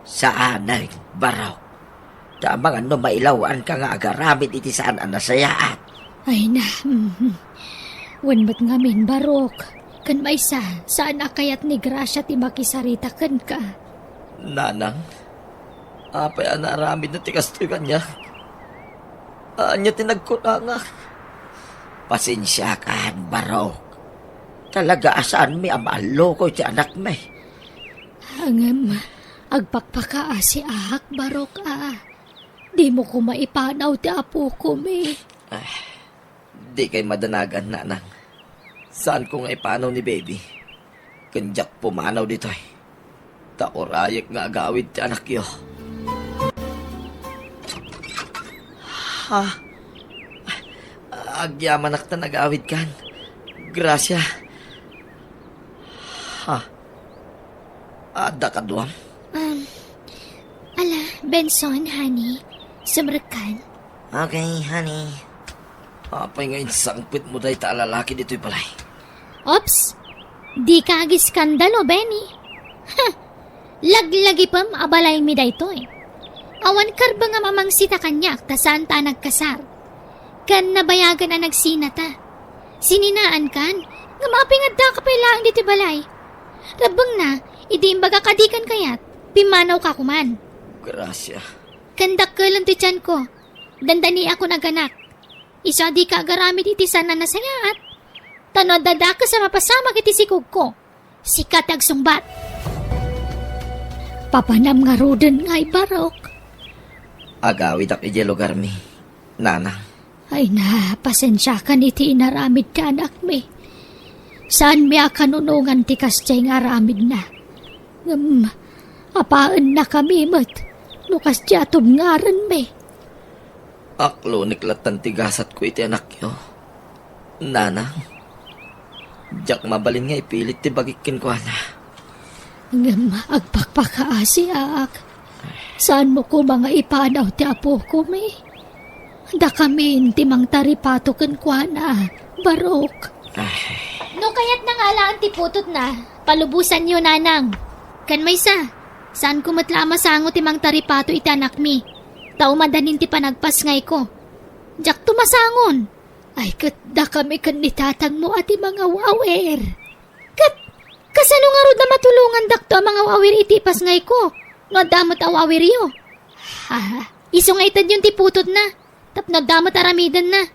Saanen, Barok. Ta amangan no mailawanka nga agaramid iti saan a nasayaat. Ay na, mhm. Wen met ngamin, Barok. Ken maysa, saan a kayat ni Gracia ti makisarita kenka. Nanang, apay a naaramidna ti kastoy kaniak? Ania ti nagkunangak? Pasensiakan, Barok. Talaga a saanmi a maallukoy ti anakmi. Ngem, agpakpakaasiak, Barok, a. Dimo koma ipanaw ti apokomi. Ah, dikay madanagan, nanang. Saanko nga ipanaw ni baby. Ken diak pumanaw ditoy. Ta urayek nga agawid ti anakyo. Ha? Agyamanak ta nagawidkan. Gracia. Ha? Adda kaduam? Um, ala, Benson, honey. Sumrekkan. Okay, honey. Apay nga insangpetmo dayta a lalaki ditoy balay? Oops! Dika agiskandalo, Benny. Ha! Laglagipem a balaymi daytoy. Awan karbengam a mangsita kaniak ta saanta a nagkasar. Ken nabayagen a nagsinata. Sininaankan, ngem apay nga addaka pay laeng ditoy balay? Rebbengna, idi imbagak a dikan kayat, pimmanawka koman. Gracia. Ken dakkelem ti tianko. Dandaniakon aganak. Isu a dika agaramid iti saan a nasayaat. Ta no adda dakes a mapasamak iti sikogko, sika ti agsungbat. Papanam ngaruden ngay, Barok. Agawidak idiay lugarmi, nanang. Ay na, pasensiakan iti inaramid ti anakmi. Saanmi a kanunongan ti kasdiay nga aramidna. Ngem, apaennakami met no kasdiay a tubngarenmi. Aklonek lattan ti gasatko iti anakyo. Nanang, diak mabalin nga ipilit ti bagik kenkuana. Ngem agpakpakaasiak. Saanmo koma nga ipanaw ti apokomi? Dakamin ti mangtaripato kenkuana, Barok. Ay. No kayatna nga alaen ti putotna, palubosanyo, nanang. Ken maysa, Saanko met la a masango ti mangtaripato iti anakmi, ta umadanin ti panagpasngayko. Diakto masangon. Ay, ket dakami ken ni tatangmo a ti mangaw-awir. Ket kasano ngarud a matulongandakto a mangaw-awir iti ipasngayko no adda met aw-awiryo? Ha, isu nga itedyon ti putotna tapno adda met aramidenna.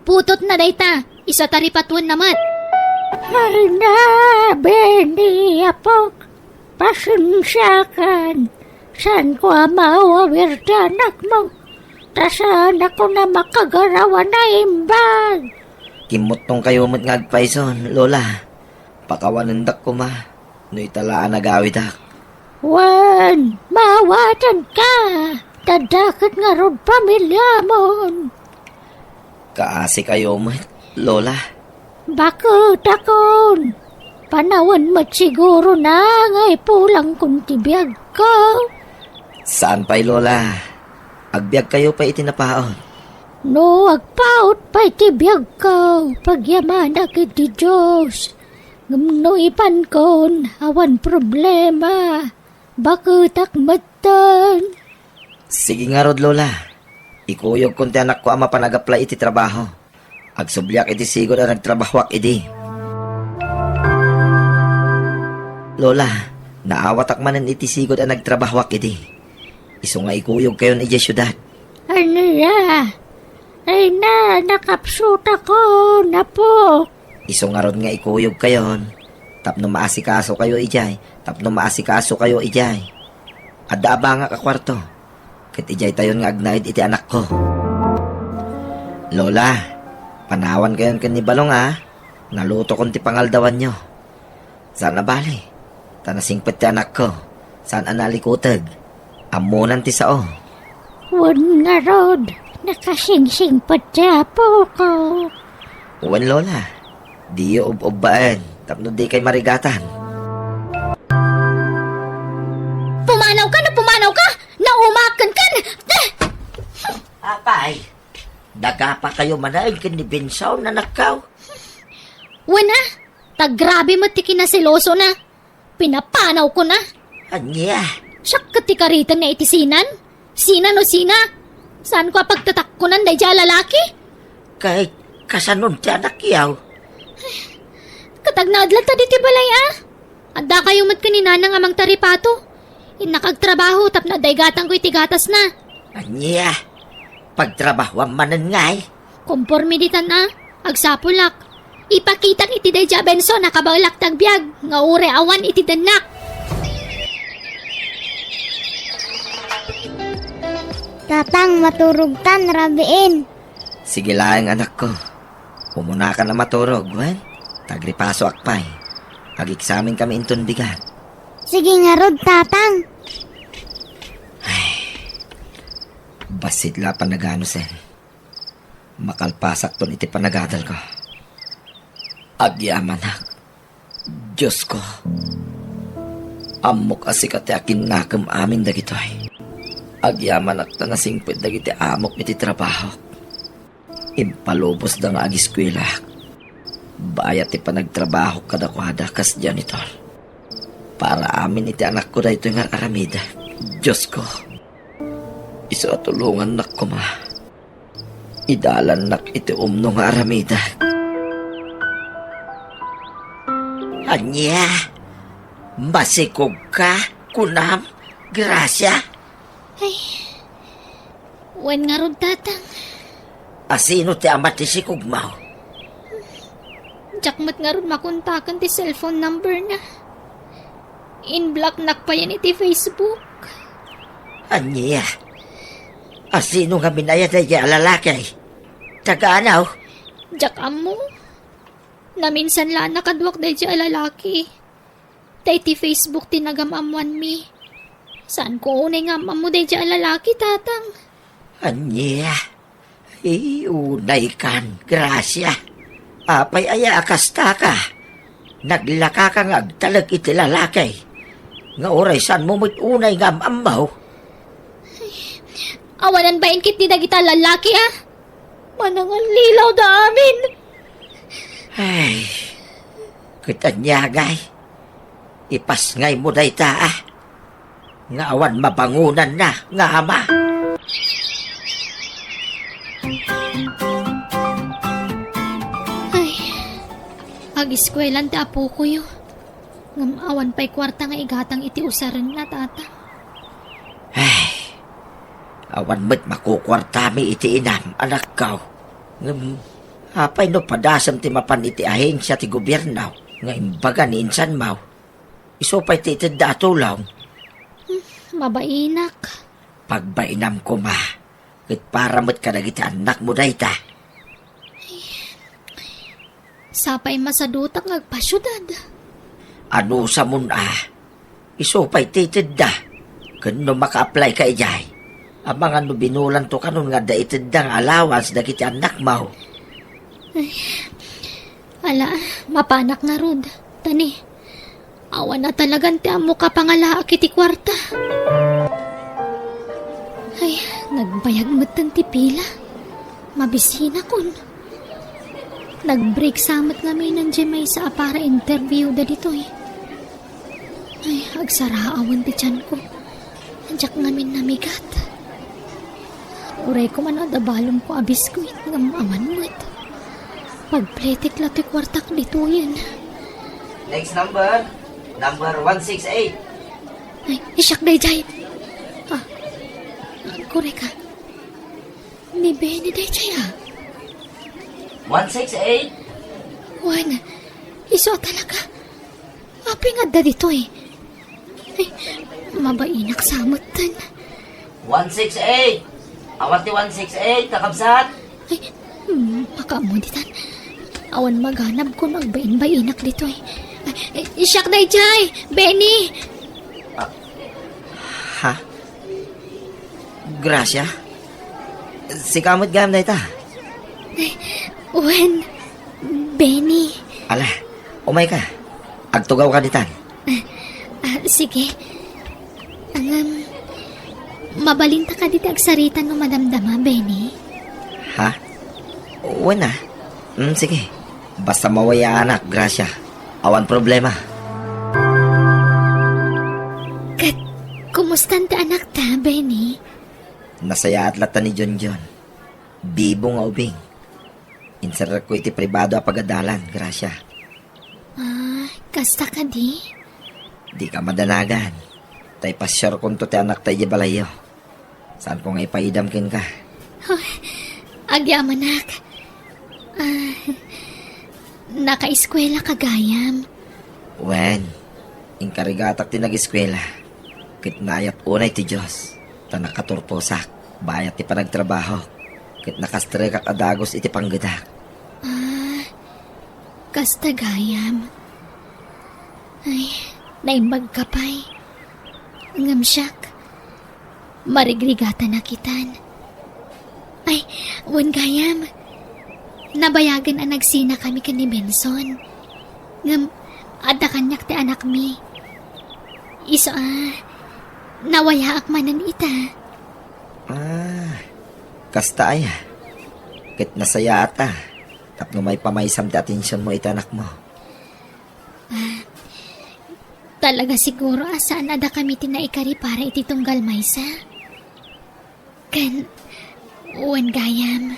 Putotna dayta, isu a taripatoenna met. Ay na, Benny, apok, pasensiakan. Saanko a maawawir ti anakmo, ta saanakon a makagaraw a naimbag. Kimmuttongkayo met nga agpayson, Lola. Pakawanendak koma no ita la a nagawidak. Wen, maawatanka, ta dakket ngarud pamiliamon. Kaasikayo met, Lola. Baket akon. Panawen met sigurona nga ipulangkon ti biagko. Saan pay, Lola. Agbiagkayo pay iti napaut. No agpaut pay ti biagko, pagyamanak iti Dios. Ngem no ipankon, awan problema. Baketak metten. Sige ngarud, Lola. Ikuyogkon ti anakko a mapan ag-apply iti trabaho. Agsubliak iti sigud a nagtrabahoak idi. Lola, naawatak manen iti sigud a nagtrabahoak idi. Isu nga ikuyogkayon idiay siudad. Ania? Ay na, nakapsutakon, apo. Isu ngarud nga ikuyogkayon, tapno maasikasokayo idiay, tapno maasikasokayo idiay. Adda abangak a kuarto, ket idiaytayon nga agnaed iti anakko. Lola, panawankayon ken ni Balong a, nalutokon ti pangaldawanyo. Saan a bale, ta nasingpet ti anakko, saan a nalikuteg. Ammonan ti sao. Wen ngarud, nakasingsingpet ti apoko. Wen, Lola, diyo ub-ubbaen tapno dikay marigatan. Pumanawka no pumanawka! Naumaak kenka! Eh! Apay, nagapakayo manen ken ni Benson, anakko? Wen a, ta grabe met ti kinaselosona. Pinapanawkon a. Ania? Siak ket ti karitengna iti sinan? Sina no sina? Saanko a pagtatakkonan daydiay a lalaki? Ket kasanon ti anakyo? Ket agnaed latta ditoy balay a. Addakayo met ken ni Nanang a mangtaripato. Innak agtrabaho tapno adda igatangko iti gatasna. Ania? Pagtrabahoam manen ngay? Komporme ditan a, agsapulak. Ipakitak iti daydiay a Benson a kabaelak ti agbiag nga uray awan iti dennak. Tatang, maturogtan, rabiin. Sige laeng, anakko. Umunakan a maturog, wen? Ta agripasoak pay. Ageksamenkami inton bigat. Sige ngarud, Tatang. Ay, bassit la a panaganusen. Makalpasakton iti panagadalko. Agyamanak, Diosko. Ammok a sika ti akinnakem amin dagitoy. Agyamanak ta nasingpet dagiti amok iti trabahok. Impalubosda nga agiskuelak. Bayat ti panagtrabahok kadakuada kas janitor. Para amin iti anakko daytoy nga ar-aramidek. Diosko, isu a tulongannak koma. Idalannak iti umno nga aramidek. Ania? Masikogka, kunam, Gracia? Ay, wen ngarud, Tatang. A sino ti ama ti sikogmo? Diak met ngarud makontaken ti cellphone number na. In-blocknak payen iti Facebook. Ania? A sino ngamin aya daydiay a lalaki? Taga ania? Diak ammo. Naminsan la a nakaduak daydiay a lalaki. Ta iti Facebook ti nagam-ammoanmi. Saanko unay nga am-ammo daydiay a lalaki, Tatang. Ania? Ay, unaykan, Gracia. Apay aya a kastaka? Naglakaka nga agtalek iti lalaki. Nga uray saanmo met unay nga am-ammo? Awanan bain ketdi dagita lalaki, a? Manangallilaw da amin. Ay, ket ania ngay? Ipasngaymo dayta, a? nga awan mabangonanna nga ama. Ay, agiskuelan ti apokoyo. Ngem awan pay kuarta nga igatang iti usarenna, Tata. Ay, awan met makukuartami iti inam, anakko. Ngem apay no padasem ti mapan iti ahensia ti gobierno nga imbaga ni insanmo? Isu pay ti itedda a tulong. Hmm, mabainak. Pagbainam koma, ket para met kadagiti annakmo dayta. Sapay masadutak nga agpasiudad. Anusamon a, isu pay ti itedda. Ken no maka-apply ka idiay, amangan no binulanto kanon nga adda itedda nga allowance dagiti annakmo. Ay, ala, mapanak ngarud. Tani, awan a talagan ti ammok a pangalaak iti kuarta. Ay, nagbayag metten ti pila. Mabisinakon. Nag-break sa met ngamin ni Jemay sa para interview da ditoy. Ay, agsaraawan ti tiyanko. Diak ngamin namigat. Uray koma no adda balonko a biskuit ngem awan met. Pagpletek la ti kuartak ditoyen. Next number, number one six eight. Ay, siak daydiay. Ah, korek a. Ni Benny daydiay a. One six eight? Wen, isu a talaga. Apay nga adda ditoy? Ay, mabainak sa metten. One six eight! Awan ti one six eight, kakabsat? Ay, mm, makaammo ditan. Awan maganabko no agbain-bainak ditoy. Ay, eh, siak daydiay, Benny! Ah, ha? Gracia? Sika met gayam dayta? Ay, wen, Benny. Ala, umayka. Agtugawka ditan. Ah, ah, sige. Ngem, mabalinta kadi ti agsarita no madamdama, Benny? Ha? Wen a. Mm, sige. Basta mawayaanak, Gracia. Awan problema. Ket, kumustan ti anakta, Benny? Nasayaat latta ni Jonjon. Bibo nga ubing. Inserrekko iti pribado a pagadalan, Gracia. Ah, kasta kadi? Dika madanagan. Ta ipasiarkonto ti anakta idiay balayyo. Saanko nga ipaidam kenka. Oh, agyamanak. Ah, nakaeskuela ka gayam? Wen, inkarigatak ti nageskuela. Ket naayat unay ti Dios, ta nakaturposak bayat ti panagtrabahok, ket nakastrekak a dagus iti panggedak. Ah, kasta gayam. Ay, naimbag ka pay. Ngem siak, marigrigatanak itan. Ay, wen gayam, nabayagen a nagsinakami ken ni Benson. Ngem, adda kaniak ti anakmi. Isu a, nawayaak manen ita. Ah, kasta aya. Ket nasayaat a, tapno maipamaysam ti atensionmo iti anakmo. Ah, talaga siguro a saan a dakami ti naikari para iti tunggal maysa. Ken, wen gayam,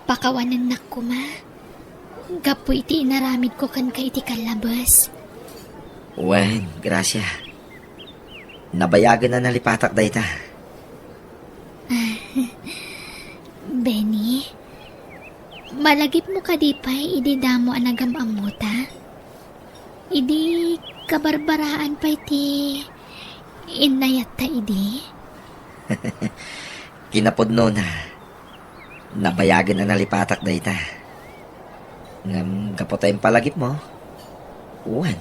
pakawanennak koma gapu iti inaramidko kenka iti kallabes. Wen, Gracia, nabayagen a nalipatak dayta. Ah, Benny, malagipmo kadi pay idi damo a nagam-ammota? Idi kabarbaraan pay ti innayatta idi? Kinapudnona, nabayagen a nalipatak dayta. Ngem gapu ta impalagipmo, wen,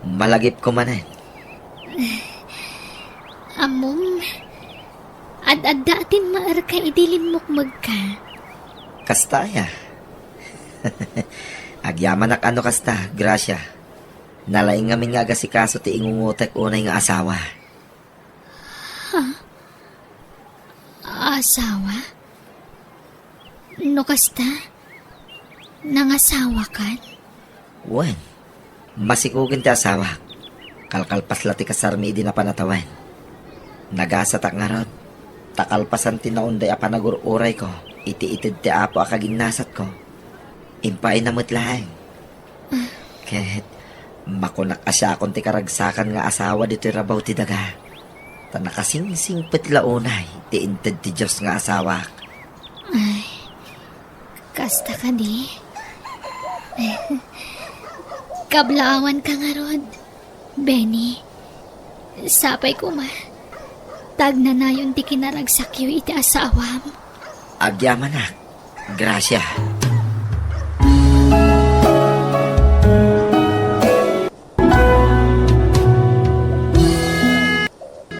malagipko manen. Ammom, ad-adda a timmaerka idi limmukmegka. Kasta aya? Agyamanak a no kasta, Gracia. Nalaing ngamin nga agasikaso ti ingungotek unay nga asawa. Ha? Asawa? No kasta, nangasawakan? Wen, masikugen ti asawak. Kalkalpas la ti kasarmi idi napan a tawen. Nagasatak ngarud, ta kalpasan ti naunday a panagur-urayko iti ited ti Apo a kaginnasatko, impaayna met laeng. Ket makunak a siakon ti karagsakan nga asawa ditoy rabaw ti daga, ta nakasingsingpet la unay ti inted ti Dios nga asawak. Ay, kasta kadi? Kablaawanka ngarud, Benny. Sapay koma, ta agnanayon ti kinaragsakyo iti asawam. Agyamanak, Gracia.